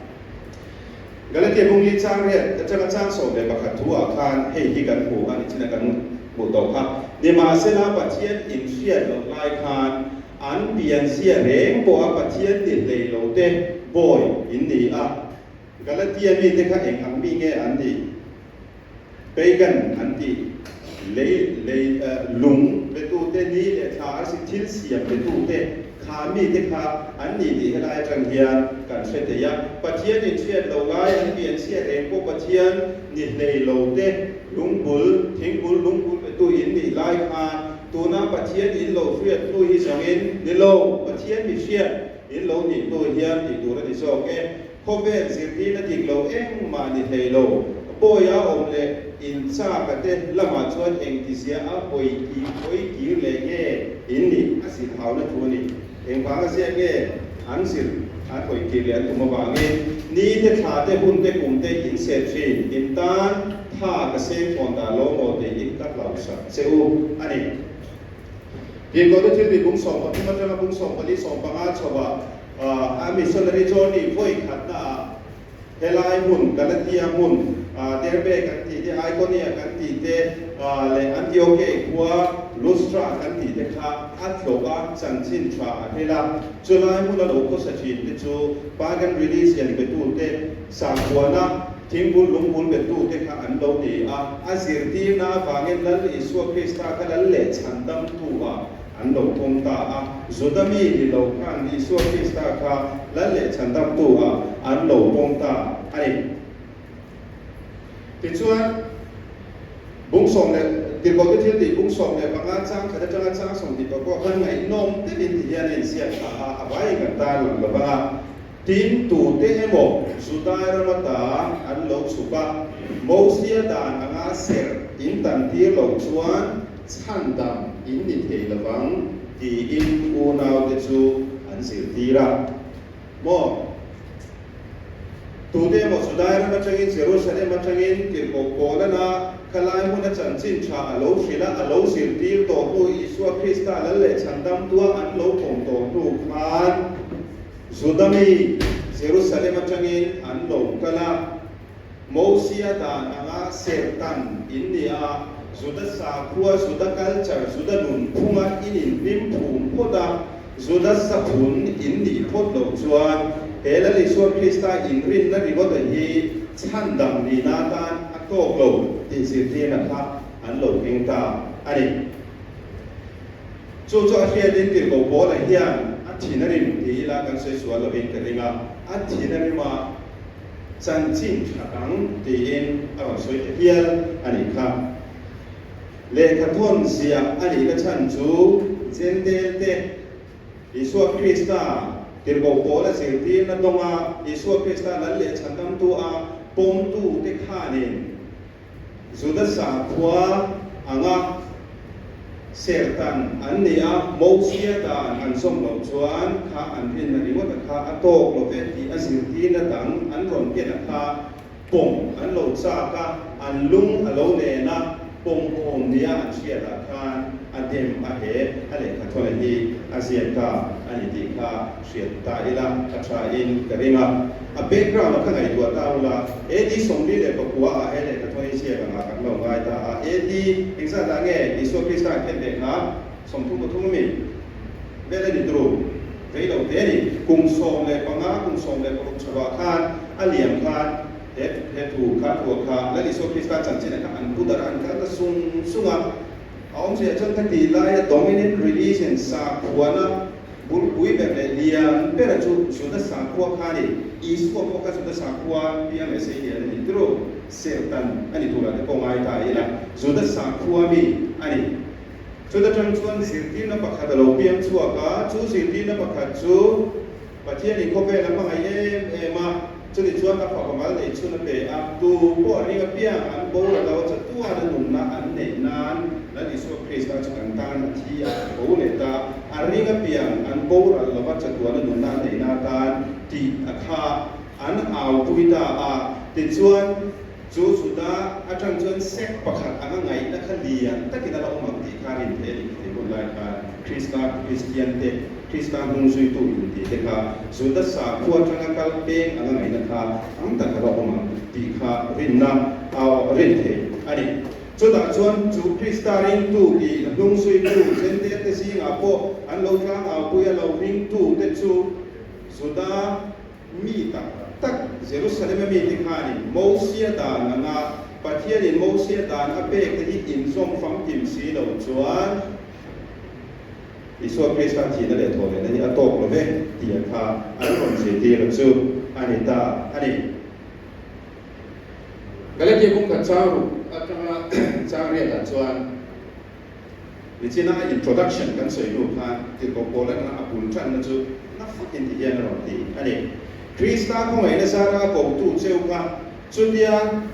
Galatia Bungli chang riat atanga chang 11 thu ah khan hei hi kan hmu a ni chin a kan hmuh tawh kha. Nimahsela Pathian in hriat loh lai khan an pianzia reng pawh a Pathian ni hlei lo te bawi in ni a. Galatia mite kha eng ang mi nge an nih? Pagan an tih, lei lei lung betute ni leh thla arsi thil siam betute kha mite kha an ni tih helai atang hian kan hre thei a. Pathian inhriat lo lai an pian chhiat eng pawh Pathian ni hlei lo te lungbul, thingbul lungbul betu in nih lai khan tuna Pathian in lo hriat hnu hi zawngin ni lo, Pathian mi hriat in lo nih hnu hian tih tur a ni zawk e. Khawvel zirtirna dik lo engmah ni hlei lo. Bawi a awm leh in chak a te lamah chuan engtizia a hawi ki hawi kir leh nge in nih a zir hauna thu a ni. Engvanga ziah nge an zir an hawi kir leh an tum avangin ni te thla te hun te kum te in ser thin in tan tha ka seng thawn dah lo maw tiin ka hlauhsak che u a ni. Tirhkohte thiltih bung 13 atanga bung 14 15 chhoah a missionary journey vawi khatnaah Helai hmun, Galatia hmun, Derbe kan tih te, Ikonia kan tih te leh Antiokei khua Lustra kan tih te kha a tlawh a, chanchin tha a hril a. Chulai hmuna lo khawsa thin te chu pagan religion betute, sakhuana thingbul lungbul betute kha an lo ni a. A zirtirna avangin Lal Isua Krista kha Lal leh chhandamtu ah An lo pawm ta a, Juda mi ni lo khan Isua Krista kha Lal leh Chhandamtu ah an lo pawm ta a ni. Tichuan, bung sawm leh Tirhkohte thil tih bung 15 chang khat atanga chang 26 khan ngaihnawm deuhin ti hian a insiak thla a, a vaiin kan tar lang lo vang a. Tin, tute emaw Judai ram ata an lo chhuk a, Mosia dan anga serh in tan tir loh chuan chhandam in ni thei lovang tiin unaute chu an zirtir a. Maw? Tute emaw Judai ram atangin Jerusalem atangin tirhkoh Paulana khalai hmuna chanchin tha a lo hrilh a, a lo zirtir tawh hnu Isua Krista Lal leh Chhandamtua an lo pawm tawh hnu khan Juda mi Jerusalem atangin an lo kal a. Mosia dan anga serhtan in ni a, Juda sakhua, Juda culture, Juda nunphunga in inhlim phum phawt a, Juda saphun in nih phawt loh chuan he Lal Isua Krista inrinna ringawta hi chhandam nihna atan a tawk lo tih zirtirna kha an lo keng ta a ni. Chu chu a hriatin tirhkoh Paula hian a thin a rim ti ila kan sawi sual lovin ka ring a, a thin a rim a, Chanchin tha dang tiin a rawn sawi ta hial a nih kha. Lehkhathawn ziah a nihna chhan chu Jentail te Isua Krista tirhkoh pawl a zirtirna dawnga Isua Krista Lal leh Chhandamtu a pawmtu te khanin Juda sakhua anga serhtan an ni a, Mosia dan an zawm loh chuan kha an rinna ringawt a kha a tawk lo ve tih a zirtirna dang an rawn ken a kha pawm an lo chak a, an lung a lo nen a, pawm awm nia an hriat ah khan a dem a he a lehkha thawna hi a ziak ta a ni tih kha hriat ta ila a tha in ka ring a. A background a ka ngaihtuah ta ula, AD 49 ah he lehkha thawn hi ziak angah kan lo ngai ta a, AD engzat ah nge Isua Krista an khen leh kha? 33 ami vel a ni turu vei lo te a ni. Kum 15, kum 16 chho ah khan a liam khan he he thu kha thu ah kha Lal Isua Krista chanchin ah kha an pu darh a, an kal ta sung sung a. A awmzia chuan ka tih laia dominant religion sakhuana Bulpui ber leh lian bera chu Juda sakhua kha a ni. Isua pawh kha Juda sakhua piang leh sei lian a ni tiro. Serhtan a ni turah te pawh ngai ta ila, Juda sakhua mi a ni. Chuta tang chuan zirtirna pakhat a lo piang chhuak a, chu zirtirna pakhat chu Pathianin khawvel a hmangaih em em a, chuni chuan a fapa mal neih chhun a pe a, tu pawh ring apiang an boral lo a chatuan a nunna an neih nan Lal Isua Krista chu kan tan a thi a, a tho leh ta, a ring apiang an boral lova chatuan a nunna an neihna atan tih a kha an aupui ta a, tichuan chu Juda atang chuan sect pakhat anga ngaihna kha lian takin a la awm ang tih kha rin theih a ni khiti hun lai khan Krista Kristian te Krista hnung zuitu intih te kha Juda sakhua atanga kal peng anga ngaihna kha tam tak a la awm ang tih kha rinna a rin theih a ni. Chutah chuan chu Krista ringtu tih hnung zuitu Jentail te zingah pawh an lo tlangau-pui a lo ringtu te chu Juda mi tak tak Jerusalem-a mite khanin Mosia dan anga Pathianin Mosia dan a pek te hi inzawm famkim si lo chuan Isua Krista thihna leh thawhlehna hi a tawk lo ve tih a kha an rawn zirtir chu a ni ta a ni. Galatia kawng khat chang ruk atanga chang riatah chuan nichina a introduction kan sawi hnu khan tirhkoh Paula nana a bul tanna chu na fakin ti hian a rawn ti a ni. Krista khawngaihna zara a kotu cheu kha chutia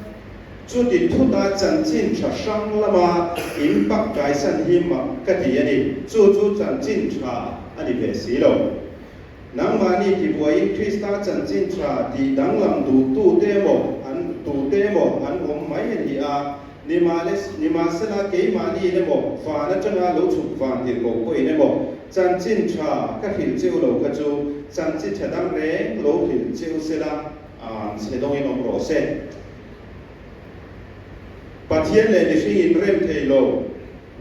chuti thuta chanchin tha hrang lama in pak kaisan hi mak ka ti a ni. Chu chu chanchin tha a ni ve si lo. Nangmahni tibuaiin Krista chanchin tha tih danglam duh tute emaw an tute emaw an awm mai a ni a. Nimahsela, keimahni in emaw, van atanga lo chhuk van tirhkoh pawhin emaw, chanchin tha ka hrilh cheu lo kha chu chanchin tha dang reng lo hrilh cheu sela, an chhe dawngin awm rawh se. Pathian leh mihring in rem thei lo,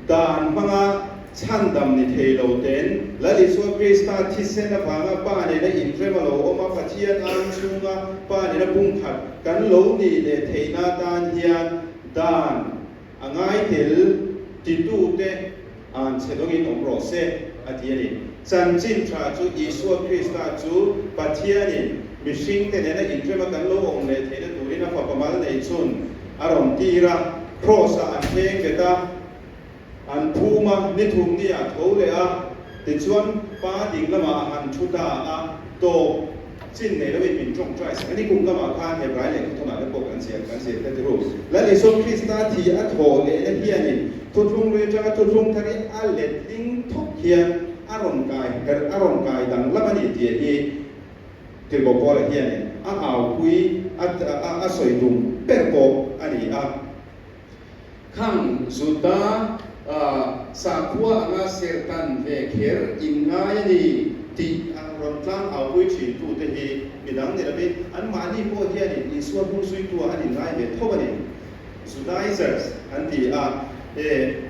dan hmanga chhandam ni thei lo ten Lal Isua Krista thisen avanga Pa nena inrem a lo awm a, Pathian ang chhunga Pa nena pumkhat kan lo nih leh theihna tan hian dan a ngai tel titute an chhe dawngin awm rawh se, a ti a ni. Chanchin tha chu Isua Krista chu Pathianin mihringte nena inrema kan lo awm leh theihna turin a fapa mal nei chhun a rawn tir a, Kraws-ah an thleng bet a, an phum a, ni thum ni ah tho leh a, tichuan Pa ding lamah a han thu ta a, tawp chin nei loin min tawngtai sak a ni. Kum lamah khan Hebrai lehkhathawnah te pawh kan ziak kan zir ta tiru. Lal Isua Krista thi a thawh lehna hianin thuthlung lui atanga thuthlung thar hi a letling thawk hian a rawn kai her a rawn kai danglam a ni tih hi Tirhkoh Paula hianin a aupui a a sawi tum ber pawh a ni a. Khang Juda sakhua anga serhtan ve kher in ngai a ni tih rawn tlang aupui thintute hi midang ni lovin anmahni pawh hianin Isua hnungzuitua an inngai ve tho a ni. Judaizers an ti a, e.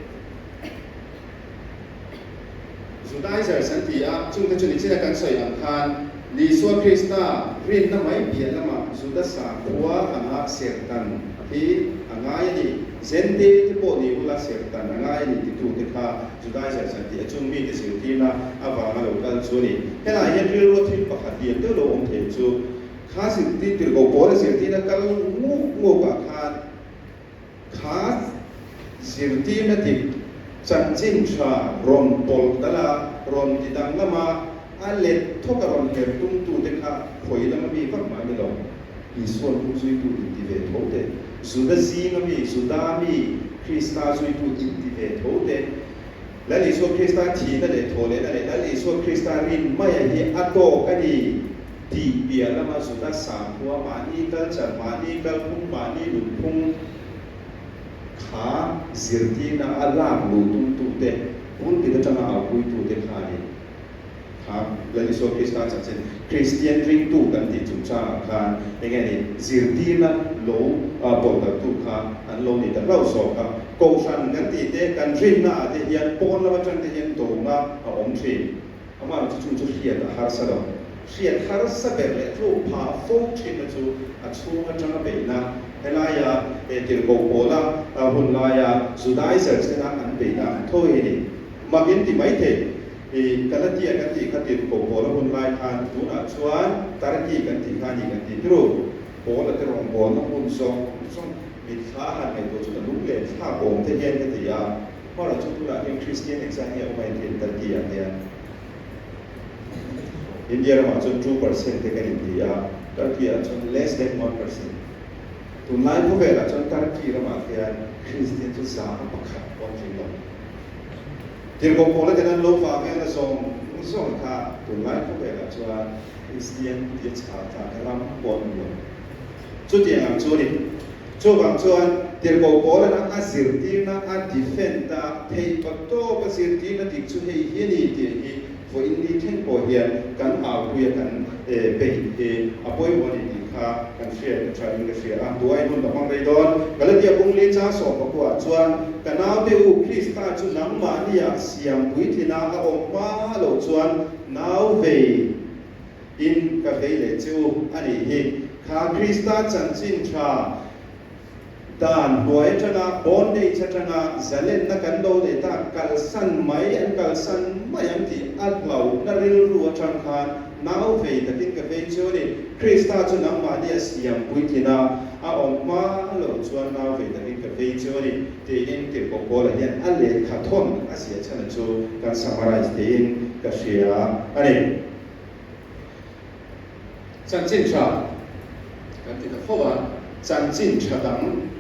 Judaizers an ti a, chungte chu nichina kan sawi ang khan Isua Krista rinna mai piah lamah Juda sakhua anga serhtan hi a ngai a ni. Zente te pawh ni ula serhtan a ngai a ni titute kha Judaizers an ti a, chung mite zirtirna avanga lo kal chu a ni. Helaiah hian rilru thil pakhat lian deuh lo awm thei chu kha zirtir tirhkoh pawla zirtirna kal nguk ngukah khan Kha zirtirna dik chanchin tha rawn pawlh dal a, rawn ti danglam a, a let thawk a rawn her tumtute kha khawi lama mi vak mah ni lo. Isua'n hung zuitu inti ve tho te, Juda zinga mi, Juda mi, Krista zuitu inti ve tho te, Lal Isua Krista thihna leh thawhlehna leh Lal Isua Krista rin maia hi a tawk a ni tih piah lama Juda sakhua mahni culture, mahni kalphung, mahni nunphung kha zirtirna a lak luh tumtute, pulpit atanga aupuitute khanin kha Lal Isua Krista chanchin Kristian ringtu kan tih chungchangah khan eng nge ni zirtirna lo pawldartu kha an lo ni ta hlauh zawk a. Kohhran kan tih te, kan rinna ah te hian pawn lam atang te hian dona a awm thin. Amah chu chung chu hriat a harsa lo. Hriat harsa ber leh tluk phah fo thinna chu a chhung atanga beihna. Helaia tirhkoh pawla hun laia Judaizers tena an beihna ang tho hi a ni. Mak in ti maithei. I Galatia kan tih kha tirhkoh Paula hun lai khan tunah chuan Turkey kan tih kha a ni kan tih turu. Paula te rawngbawlna hmun zawng zawng mitthla han ngaihtuah chu ka lung leh thlak awm te hian ka ti a. Hmarah chu tunah hian Kristian engzat nge awm a inthil Turkey ah hian? India ramah chuan 2% te kan inti a, Turkey ah chuan less than 1%. Tunlai khawvelah chuan Turkey ramah hian Kristian chu 1% pawh an tling lo. Tirhkoh Paula ten an lo vah velna zawng zawng kha tunlai khawvelah chuan Kristian tia chhah tlak ram pawh an awm lo. Chutiang ang chu a ni. Chuvang chuan Tirhkoh Paula'n a zirtirna a defend a, theih pa tawp a zirtirna dik chu hei hi a ni tih hi vawiin ni thleng pawh hian kan aupuia kan beih hi a pawimawh a ni tih kha kan hriat a tha in ka hria a. Duai hun ka hmang rei dawn. Galatia Bungli chang 16 ah chuan, Ka naute u, Krista chu nangmahniah siam puitlina a awm hma loh chuan nau vei in ka vei leh che u a nih hi. Kha Krista chanchin tha Dan hnuai atanga bondage atanga zalenna kan lo nei ta, kalsan mai an kalsan mai ang tih a hlauhna rilru atang khan nau vei takin ka vei chu a ni. Krista chu nangmahni a siam puitlin a, a awm hma loh chuan nau vei takin ka vei chu a ni tiin Tirhkoh Paula hian a lehkha thawn a ziah chhan chu kan summarize tiin ka hria a ni. Chanchin tha kan ti ta fo a, chanchin tha dang,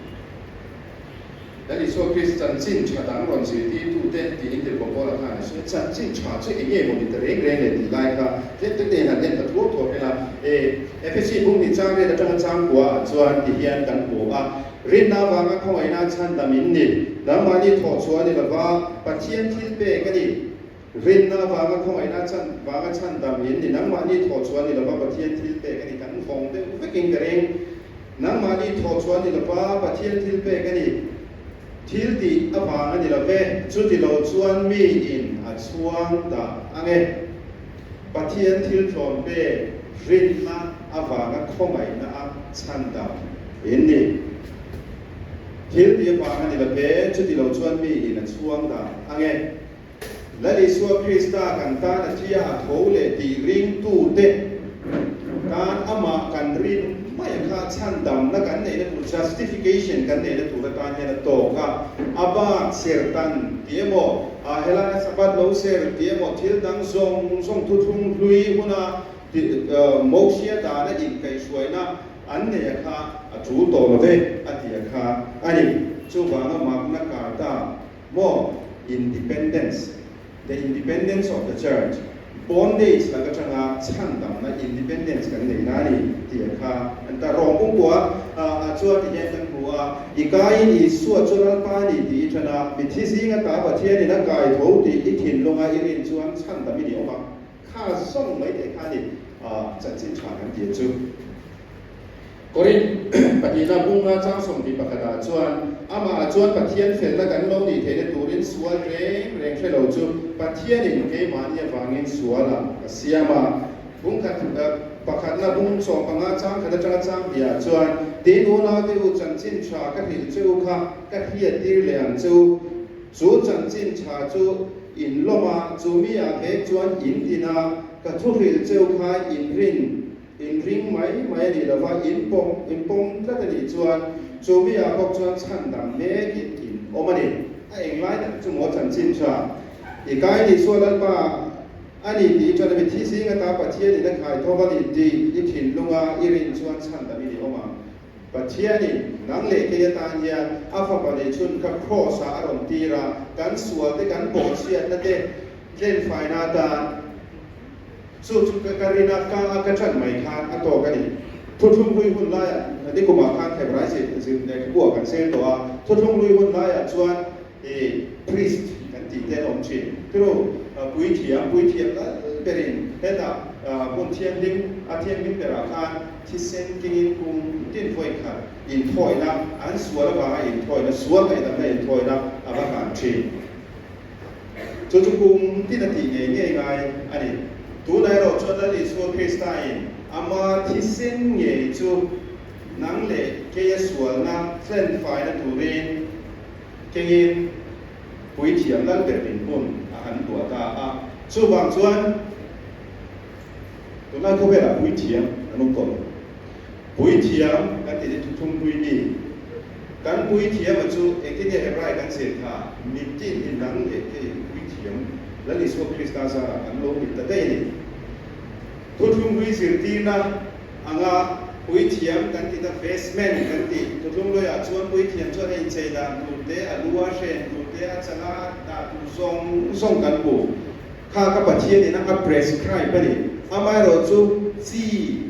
Lal Isua Krist chanchin tha dang rawn zirtirtute tiin Tirhkoh Paula khan a sawi a, chanchin tha chu eng nge maw ni ta reng reng le tih lai kha tlem te te in han en ta thuak thuak ila. Efesi bung hnih chang riat atanga chang kua ah chuan ti hian kan hmu a, Rinna avanga khawngaihna chhandam in ni, nangmahni thawh chhuah a ni lova, Pathian thil pek a ni. Rinna avanga khawngaihna chan vanga chhandam in ni, nangmahni thawh chhuah a ni lova, Pathian thil pek a ni. Kan vawng deuh vekin ka ring. Nangmahni thawh chhuah a ni lova, Pathian thil pek a ni. Thil tih avang a ni lo ve, chuti lo chuan miin a chhuang dah ang e. Pathian thil thlawn pek rinna avanga khawngaihna a chhandam in ni. Thil tih avang a ni lo ve, chuti lo chuan miin a chhuang dah ang e. Lal Isua Krista kan tan a thi a, a tho leh tih ringtute tan amah kan rin mai a kha chhandamna kan neihna tur, justification kan neihna tur atan hian a tawk a. A bak sertan tih emaw, helaia Sabbath lo ser tih emaw, thil dang zawng zawng thuthlung hlui huna Mosia dana inkaihhruaina an nei a kha a tul tawh lo ve a ti a kha a ni. Chuvanga Magna Carta Maw? Independence, The independence of the church, Bondage lak atanga chhandamna independence kan nei na a ni tih a kha an ta rawng pumpuah ah chuan ti hian kan hmu a, I kaiin Isua chu Lalpa a ni tih i ṭan a, mithi zinga ta Pathianin a kai tho tih i thinlunga i rin chuan chhandam i ni awm a, kha zawng mai te kha a ni chanchin ṭha kan tih chu. Korinth pahnihna bunga chang 21 ah chuan, Amah chuan Pathian felna kan lo nih theihna turin sual reng reng hre lo chu Pathianin keimahni avangin sualah a siam a. Bung khat pakhatna bung 15 chang khat atanga chang hnih ah chuan, Tin, unaute u, chanchin tha ka hrilh che u kha ka hriattir leh ang che u. Chu chanchin tha chu in lawm a, chu mi ah vek chuan in tin a, ka thu hrilh che u kha in rin. Inring mai mai a nih lova, in pawm in pawm tlat a nih chuan chu mi ah bawk chuan chhan dang mekin in awm a ni. A englai tak chu maw chanchin tha i kai ni sual Lalpa a ni tih i ṭan a mi thi zing ata Pathian in a khai thawk a ni tih i thinlunga i rin chuan chhan dam i ni awm ang. Pathianin nang leh kei atan hian a fapa nei chhun kha Kraws ah a rawn tir a, kan sual te kan bawhchhiatna te tlenfaina atan Chu chu ka rin a, ka a ka ṭan mai khan a tawk a ni. Thuthlung hlui hun laiah, nikumah khan Hebrai zir zir lehkhabu ah kan zir tawh a, thuthlung hlui hun laiah chuan i priest kan tih te an awm ṭhin. Thiru, puithiam, puithiam lal berin hetah hmun thianghlim, a thianghlim berah khan thisen kengin kum tin vawi khat inthawina, an sual avanga inthawina, sual ngaihdamna inthawina a va hlan ṭhin. Chu chu kum tin a tih ngei ngei ngai a ni. Tunah erawh chuan Lal Isua Kristain ama thisen ngei chu nang leh keia sualna hlenfaina turin kengin puithiam lal ber dinhmun a han tuah ta a. Chuvang chuan tunlai khawvelah puithiam an awm tawh lo. Puithiam kan tih hi thuthlungpui mi. Kan puithiam a chu engtin nge Hebrai kan zir kha mitin hi nang leh kei puithiam Lal Isua Krista zarah kan lo mit ta daih a ni. Thuthlunghlui zirtirna anga puithiam kan tihna vestment kan tih thuthlungluiah chuan puithiam chuan a inchei dan tur te, a lu a hren tur te, a chala a dah tur zawng zawng kan hmu. Kha ka Pathian in a prescribe a ni. Amaherawhchu chi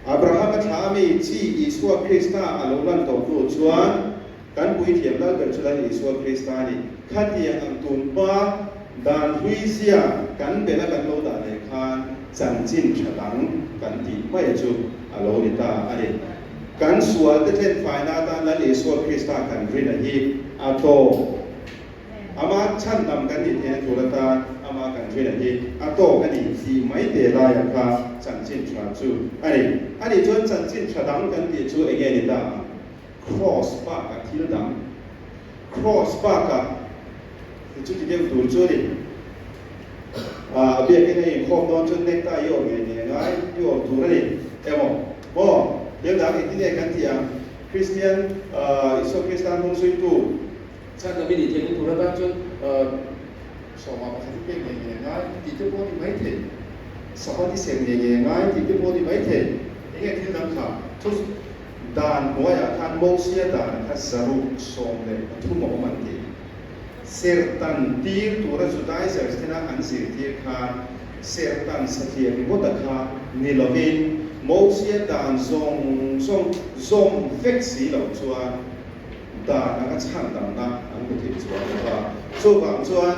Abraham a thlah ami chi Isua Krista a lo lan tawh hnu chuan kan puithiam lal ber chu Lal Isua Krista a ni. Khatiang ang tun hma dan hlui zia kan bela kan lo dah leh khan chanchin tha dang kan tih mai chu a lo ni ta a ni. Kan sual te thlen faina atan Lal Isua Krista kan rin a hi a tlawm. Ama chhandam kan nih theihna tur atan ama kan ṭhian hi a tawk a ni tih mai te laiah kha chanchin ṭha chu a ni. A nih chuan chanchin ṭha dang kan tih chu enge ni ta ang? Kraws bakah thil dang, kraws bakah ti chu ti deuh tur chu a ni. A biakin a inkhawm dawn chuan necktie i awrh ngei ngei angai, i awrh tur a ni emaw? Maw? Thil dang engtin nge kan tih ang? Kristian, Isua Krista hnungzuitu, Chhandam i nih theihna tur atan chuan sawma pakhat i pek ngei ngei a ngai tih te pawh a ni maithei. Sabbath i sem ngei ngei a ngai tih te pawh a ni maithei. Enge thil dang kha? Chu dan hnuaiah khan Mosia dan kha 113 a awm an ti. Serhtan tir tura Judaizers tena an zirtir khan serhtan satliah ringawta kha ni lovin. Mosia dan zawng zawng zawm vek si lo chuan dan anga chhandamna an hmu thei chuang lo va. Chuvang chuan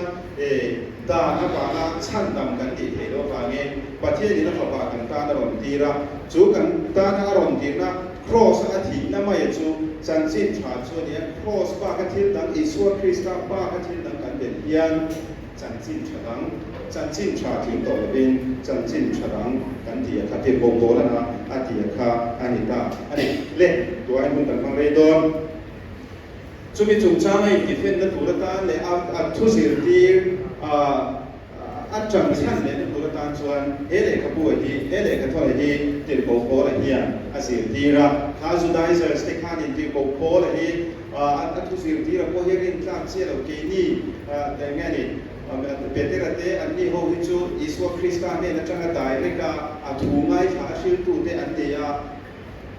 dan avanga chhandam kan tih theih loh avangin Pathianin a Fapa kan tan a rawn tir a, chu kan tana a rawn tirna Kraws a thihna maia chu chanchin tha chu a ni a, Kraws baka thil dang, Isua Krista baka thil dang kan belh hian chanchin tha dang, chanchin tha tling tawh lovin chanchin tha dang kan ti a kha, tirhkoh Paulana a ti a kha a ni ta a ni. Le, tuain hun kan hmang rei dawn. Chumi chungchanga intihfenna tur atan leh a thu zirtir a ṭan chhan lehna tur atan chuan he lehkhabu hi, he lehkhathawn hi Tirhkoh Paula hian a zirtir a. Kha Judaizers te khanin Tirhkoh Paula hi a thu zirtir a pawh hi rintlak chiah lo. Keini eng nge ni, Petera te anni ho hi chu Isua Krista hnen aṭanga direct a a thu ngaithla a hriltute an ni a.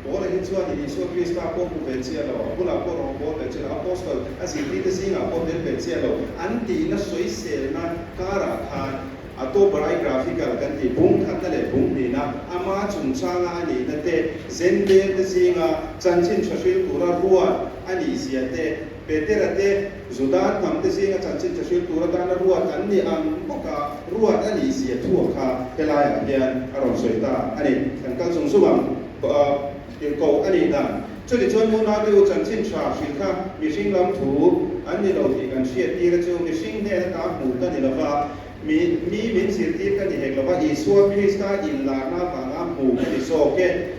Paula hi chuanin Isua Krista pawh hmu ve chiah lo, a bulah pawh rawn bawl ve chiah lo, Apostle a zirtirte zingah pawh tel ve chiah lo, an tihna sawiselna karah khan autobiographical kan tih bung khatna leh bung hnihna ama chungchanga a nihna te, Zendel te zinga chanchin tha hril tura ruat a nih zia te, Petera te, Juda hnam te zinga chanchin tha hril tur atana ruat an nih ang bawka ruat a nih zia thu kha helaiah hian a rawn sawi ta a ni. Kan kal chung zung ang tirhkoh a nih dan. Chutichuan unaute u chanchin tha hrilh kha mihring lam thu an ni lo tih kan hriat tir a chu mihring hnen ata hmuh ka ni lova, mi mi min zirtir ka ni hek lova, Isua Krista inlarna avanga hmuh ka ni zawk e.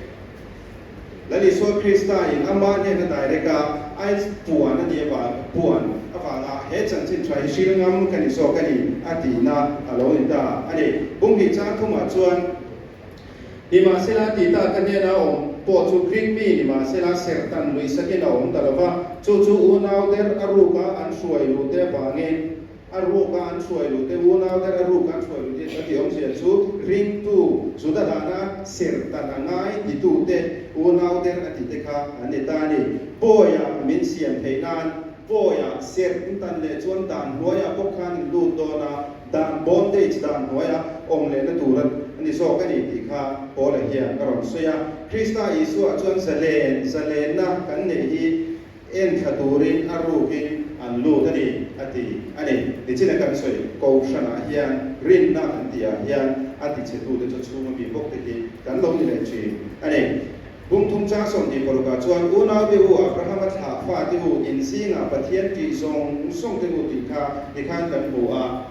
Lal Isua Krista in ama hnena direct a ai puan a nih avang puan avanga he chanchin tha hi hril ngam ka ni zawk a ni a tihna a lo ni ta a ni. Bunghnih chang thumah chuan Nimahsela tih ta ka hnena awm pawh chu Greek mi nimahsela serhtan luihsakin a awm ta lova, chu chu unau der a ruka an hruai luhte avangin A ruka an hruai luh te, unau der a ruka an hruai luh te a tih awmzia chu ringtu Juda dana serhtan a ngai titu te unau der a tih te kha an ni ta a ni. Bawiah min siam theih nan bawiah serhtan leh chuan dan hnuaiah bawk khan in lut dawn a, dan bondage dan hnuaia awm lehna tur a ni zawk a ni tih kha Paula hian a rawn sawi a. Krista Isua chuan zalen zalenna kan neih hi En thla turin a rukin an lut a ni, a ti a ni. Nichina kan sawi Kohhranah hian rinna kan tihah hian a tichhetute chu chhunga mi bawk te hi kan lo ni leh thin a ni. Bung thum chang 26 ah chuan Unaute u, Abrahama thlah fate u, in zingah Pathian tih zawng zawng te u tih kha tikhan kan hmu a.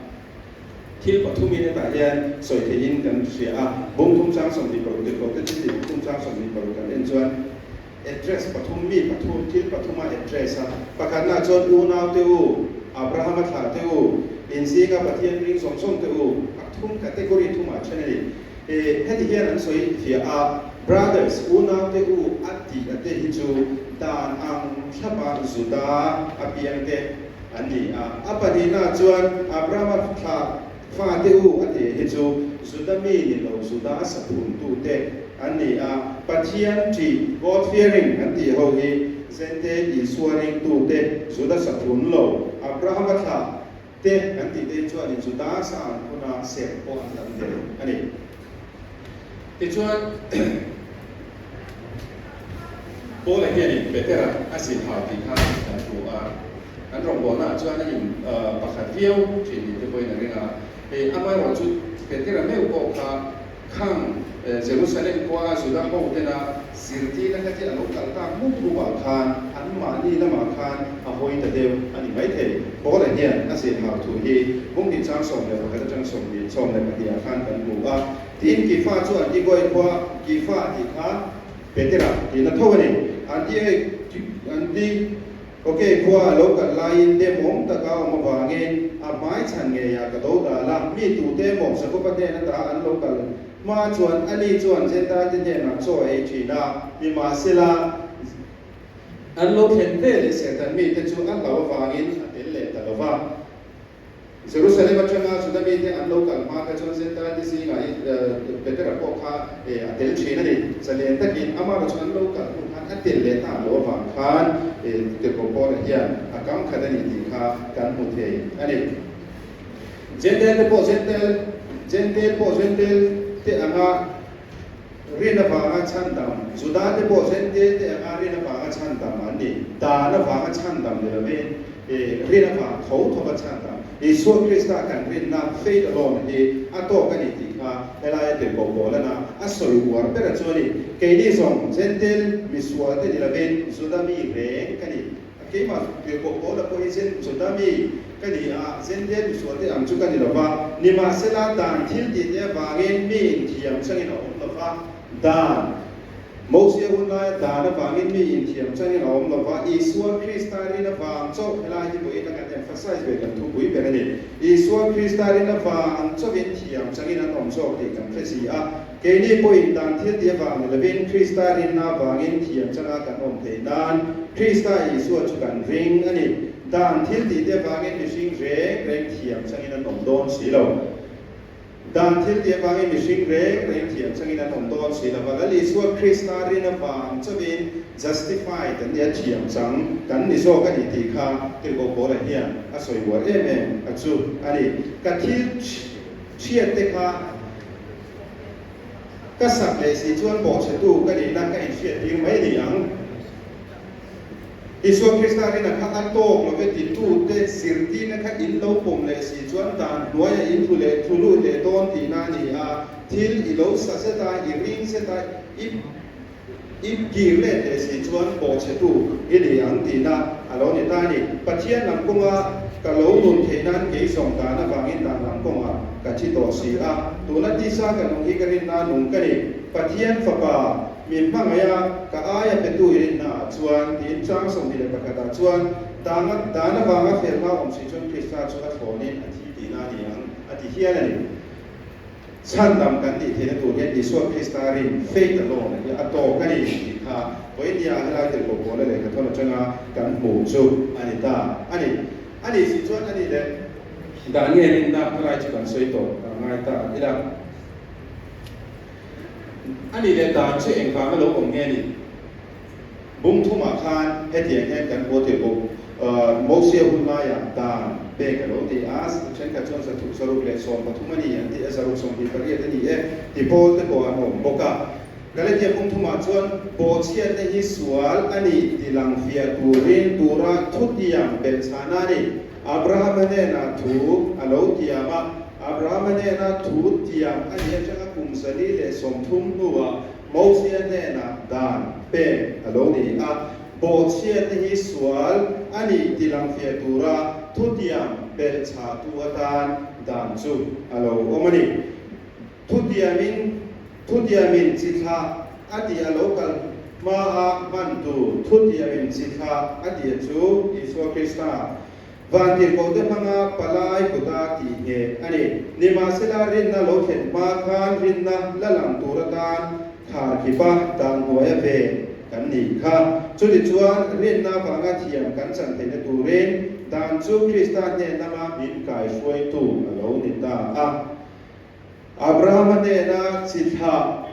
Thil pathumin hetah hian sawi theihin kan hria a, bung thum chang 26 tirhkoh te thil tih bung thum chang 26 kan en chuan, Address pathum mi pathum thil pathuma address a, pakhatna chuan unaute u, Abrahama thlah te u, inzinga Pathian ring zawng zawng te u, pathum category thumah then a ni. Heti hian an sawi fiah a, brothers, unaute u a tih a te hi chu dan ang thlapa Juda apiang te an ni a, a pahnihna chuan Abrahama thlah Fate u a tih hi chu Juda mi ni lo Juda saphuntu te an ni a, Pathian ṭih, God fearing, an tih ho hi Zente Isua ringtu te Juda saphun lo Abrahama thlah te an tih te hi chuanin Juda sa an phun a, serh pawh an tam ve a ni. Tichuan Paula hianin Petera a zilhau tih kha kan hmu a, kan rawngbawlnaah chuan a in pakhat viau thin ni te pawhin a ring a. Hei amaherawh chu Petera meuh pawh kha khang Jerusalem khua a Juda ho tena zirtirna kha chi a lo kal tak mup mup ah khan anmahni lamah khan a hawi ta deuh a ni maithei. Paula hian a zilhau thu hi Bunghnih chang 11 atang 12 ah khan kan hmu a. Tin, Kifa chu Antigua khua Kifa tih kha Petera tihna tho a ni. Antioke khua a lo kal laiin demawm taka awm avangin a hmai chhan ngeiah ka do dal a, mi tute emaw Jakoba hnen ata an lo kal hma chuan ani chuan Jentail te hnenah chaw a ei thin a, nimahsela an lo thlen ve leh Satan mite chu a hlauh avangin a tel leh ta lo va. Jerusalem atanga Juda mite an lo kal hma kha chuan Zentail te zingah i Petera pawh kha a tel thin a ni. Zalen takin amaherawh chu an lo kal hnu khan a tel leh ta lo avang khan Tirhkoh Paula hian a kam khat a ni tih kha kan hmu thei a ni. Zentail te pawh Zentail Zentail pawh Zentail te anga. Rin avanga chhandam, Juda te pawh Jentail te anga rin avanga chhandam an ni. Dan avanga chhandam ni lovin, rin avang tho thawka chhandam. Isua Krista kan rinna, faith alone, hi a tawk a ni tih kha helaia tirhkoh Paulana a sawi uar ber a chu a ni. Keini zawng Jentail misual te ni lovin Juda mi reng ka ni. Keimah tirhkoh Paula pawh hi Juda mi ka ni a, Jentail misual te ang chu ka ni lo va. Nimahsela, dan thil tih te avangin mi inthiam changin a awm lo va, dan. Mosia hun laia dan avangin mi inthiam changin a awm lo va, Isua Krista rin avang chauh helai hi pawhin a kan emphasize ve kan thupui ber a ni. Isua Krista rin avang chauhin thiam changin an awm zawk tih kan hre si a. Keini pawhin dan thil tih avang ni lovin Krista rinna avangin thiam changa kan awm theih nan Krista Isua chu kan ring a ni. Dan thil tih te avangin mihring reng reng thiam changin an awm dawn si lo. Dan thil tih avangin mihring reng reng thiam changin an awm dawn si lova, Lal Isua Krista rin avang chauhin justified an nia thiam chang kan ni zawk a ni tih kha Tirhkoh Paula hian a sawi uar em em a chu a ni. Ka thil chhiat te kha ka sak leh si chuan bawhchhetu ka nihna ka inhriattir mai a ni ang. Isua Krista rinah kha a tawk lo ve titute zirtirna kha in lo pawm leh si chuan dan hnuaiah in tlu leh tlu lut leh dawn tihna a ni a, thil i lo sa zet a, i ring zet a, i i kir let leh si chuan bawhchhetu i ni ang tihna a lo ni ta a ni. Pathian lam kawnga ka lo nun theih nan kei zawng dan avangin dan lam kawngah ka thi tawh si a, tuna tisa ka nung hi ka rinna nung ka ni. Pathian Fapa, Mi hmangaiha ka aia petu i rinnaah chuan, tiin chang 21 ah chuan, Dana dan avanga felna awm si chuan Krista chu a thlawnin a thi tihna a ni ang, a ti hial a ni. Chhandam kan tih theihna tur hian Isua Krista rin, faith alone, hi a tawk a ni tih kha vawinia helai tirhkoh pawla lehkhathawn atanga kan hmuh chu a ni ta a ni. A nih si chuan a nih leh dan nge rinna helai chu kan sawi tawh a ngai ta ila. A nih leh dan chu engvanga lo awm nge ni? Bung thumah khan hetiang hian kan hmu tir bawk. Mosia hun laiah dan pek a lo ti a, thenkhat chuan 133 a ni an ti a, 128 a ni e ti pawl te pawh an awm bawk a. Galatia bung thumah chuan bawhchhiatna hi sual a nih ti lang fiah turin tura thutiam belhchhahna a ni. Abrahama hnenah thu a lo tiam a, Abrahama hnena thu tiam a nih atanga kum 130 hnuah Mosia hnenah dan pek a lo ni a. Bawhchhiatna hi sual a nih ti langfiah tura thutiam belhchhahtu atan dan chu a lo awm a ni. Thutiamin thutiamin chi thlah a tih a lo kal hmaa hman tur thutiamin chi thlah a tih chu Isua Krista Vantirhkohte hmanga palai kuta tih ngheh a ni. Nimahsela rinna lo thlen hma khan rinna la lang tur atan khar khipa dan hnuaia ve kan nih kha. Chutichuan rinna vanga thiam kan chan theihna turin dan chu Krista hnen lama min kaihruaitu a lo ni ta a. Abrahama hnena chi thlah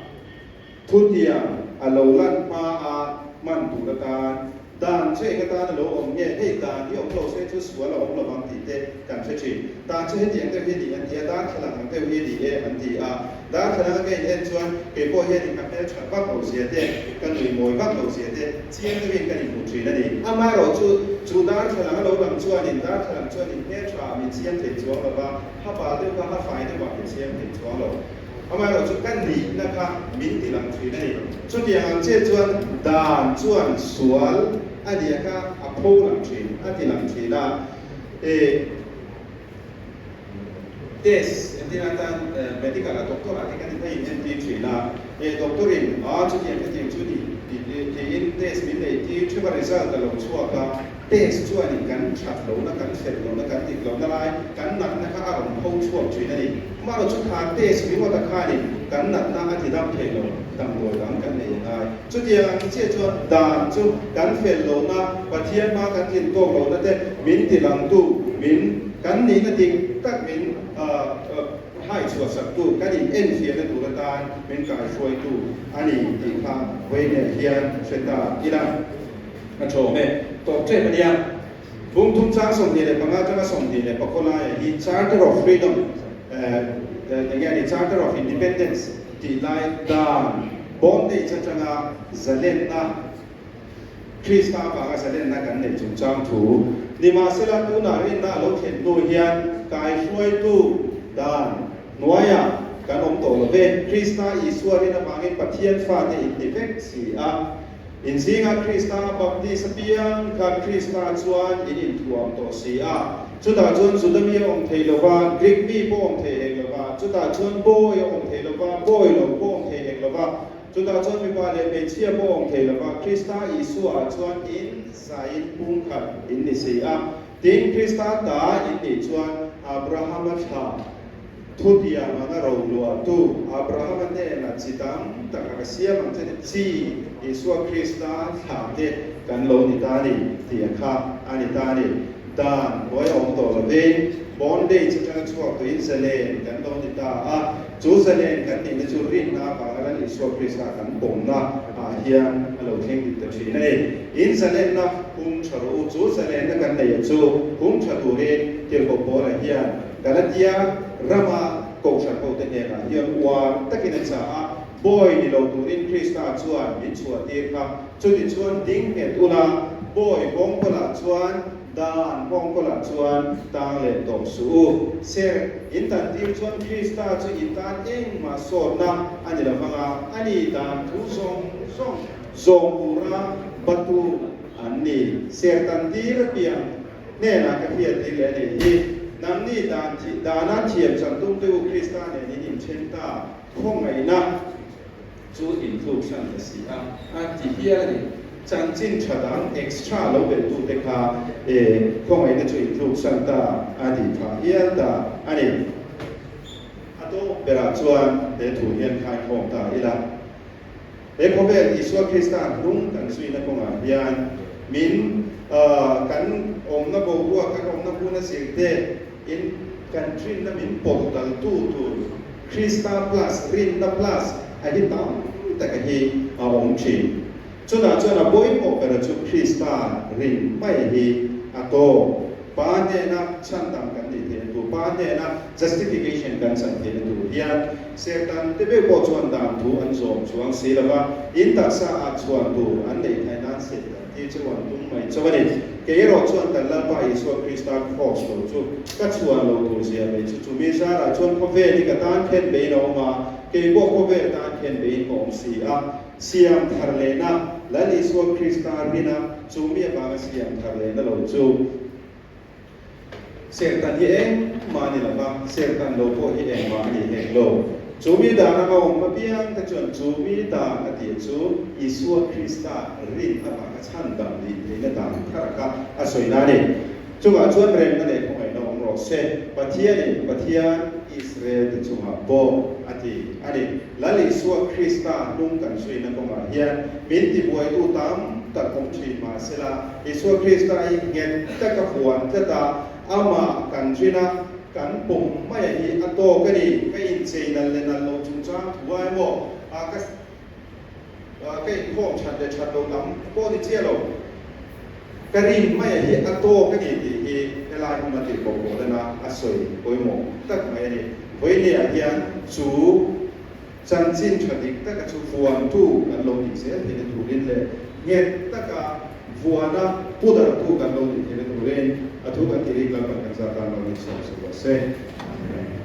thutiang a lo lan hma a hman tur atan dan chu eng atan a lo awm nge? Hei dan hi awm lo se chu sual a awm lo vang tih te kan hre thin. Dan chu hetiang deuh hi a ni an ti a, darthlalang ang deuh hi a ni e an ti a. Darthlalang a ka in en chuan kei pawh hianin ka hmelthat vak lo zia te, ka nui mawi vak lo zia te chiang deuhin kan inhmu thin a ni. Amaherawhchu chu darthlalang a lo lang chuanin darthlalang chuanin hmeltha min siam thei chuang lo va, Ha bal deuh kha ha fai deuh ah min siam thei chuang lo. Amaherawh chu ka nihna kha min ti lang thin a ni. Chutiang ang che chuan dan chuan sual a nia kha a pho lang thin, a ti lang thin a. E test entir atan medical a doctor ah te kan in in entir thin a. E doctor in a chutiang khatiang chu ni tiin test min nei tir theuh a result a lo chhuak a. Test chuanin kan that lohna, kan fel lohna, kan dik lohna lai, kan natna kha a rawn pho chhuak thin a ni. Amaherawh chu kha test ringawta khanin kan natna a ti dam thei lo, damdawi dang kan nei a ngai. Chutiang ang chiah chuan dan chu kan fel lohna, Pathian hma kan tlin tawk lohna te min ti langtu, min kan nihna dik tak min hai chhuah saktu, kan in enfiahna tur atan min kaihruaitu a ni tih kha vawiinah hian hre ta ila. A chawm e. Tawp tep a nia. Bung thum chang 25 atanga 24 laiah hi Charter of Freedom, eng nge a ni, Charter of Independence tih lai dan. Bondage atanga zalenna, Krista avanga zalenna kan neih chungchang thu. Nimahsela, tunah rinna a lo thlen hnu hian kaihruaitu dan hnuaiah kan awm tawh lo ve. Krista Isua rin avangin Pathian fate in ti vek si a. In zingah Krista a baptis apiang kha Krista chuan in inthuam tawh si a. Chutah chuan Juda mi a awm thei lo va, Grik mi pawh awm thei hek lo va, chutah chuan bawi a awm thei lo va, bawi lo pawh awm thei hek lo va, chutah chuan mipa leh hmeichhia pawh awm thei lo va, Krista Isua-ah chuan in zaiin pumkhat in ni si a. Tin, Krista ta in nih chuan Abrahama thla Thutiam anga roluahtu Abrahama hnenah chi tam tak a ka siam ang che ni, chi Isua Krista thlah te kan lo ni ta ni tih a kha a ni ta ni. Dan hnuai a awm tawh lovin bondage atanga chhuak tuin zalen kan lo ni ta a, chu zalen kan nihna chu rinna avanga Lal Isua Krista kan pawmna ah hian a lo thleng dik ta thin a ni. In zalenna hum tha rawh u, chu zalenna kan neih chu hum tha turin Tirhkoh Paula hian Galatia rama kohhran hote hnenah hian uar takin a chah a, Bawi ni lo turin Krista chuan min chhuahtir kha. Chutichuan ding nghet ula, bawi kawngkawlah chuan dan kawngkawlah chuan tang leh tawh suh u. Ser, in tantir chuan Krista chu in tan engmah sawtna a ni lo vang a, a ni dan thu zawng zawng zawm tura batu an ni. Ser tantir apiang Hnenah ka hriattir leh a nih hi. Nangni dan dana thiam chan tum te u Krista nen in inthen ta, khawngaihna chu in tluksan ta si a, a ti hial a ni. Chanchin tha dang extra lo belh tu te kha e khawngaihna chu in tluksan ta a tih phah hial ta a ni. A tawp berah chuan he thu hian khaikhawm ta ila. He khawvel Isua Krista hnung kan zuina kawngah hian min kan awmna boruak, kan awmna hmun a zirte in kan rinna min pawlh daltu tur Krista plus rinna plus a hi tam tak a hi a awm thin. Chutah chuan a pawimawh bera chu Krista rin mai hi a tawk. Pa hnena chhandam kan nih theihna tur, Pa hnena justification kan chan theihna tur hian Sertan te beuh pawh chuan dan thu an zawm chuang si lo va, in taksa ah chhuan tur an neih theih nan Sertan ti chu an tum mai chauh a ni. Kei erawh chuan kan Lalpa Isua Krista Kraws lo chu ka chhuan lo tur zia mai chu chumi zarah chuan khawvel hi ka tan khen bein a awm a, kei pawh khawvel tan khen bein ka awm si a. Siam thar lehna, Lal Isua Krista rina chu mi avanga siam thar lehna lo chu Serhtan hi engmah a ni lo va, serhtan lo pawh hi engmah a ni hek lo. Chu mi dan anga awm apiang te chuan chu mi dan a tih chu Isua Krista rin avanga chhandam nih theihna dan thar kha a sawina a ni. Chungah chuan remna leh khawngaihna awm rawh se, Pathianin Pathian Israel te chungah pawh a ti a ni. Lal Isua Krista hnung kan zuina kawngah hian min tibuaitu tam tak awm thin mah sela, Isua Krista hi nghet taka vuan tlat a, amah kan rin a, kan pawm mai a hi a tawk a ni. Ka inchei nal leh nal loh chungchang thu a emaw, ka ka inkhawm that leh that loh lam pawh ni chiah lo. Ka rin mai a hi a tawk a ni tih hi helai hmuna tirhkoh pawhlena a sawi pawimawh tak mai a ni. Vawinia hian chu chanchin tha dik taka chu vuantu kan lo nih zel theihna turin leh nghet taka vuana pudartu kan lo nih theihna turin a thu kan tih rik lampan kan zat tan lo ni sawm sawm rawh se. Amen.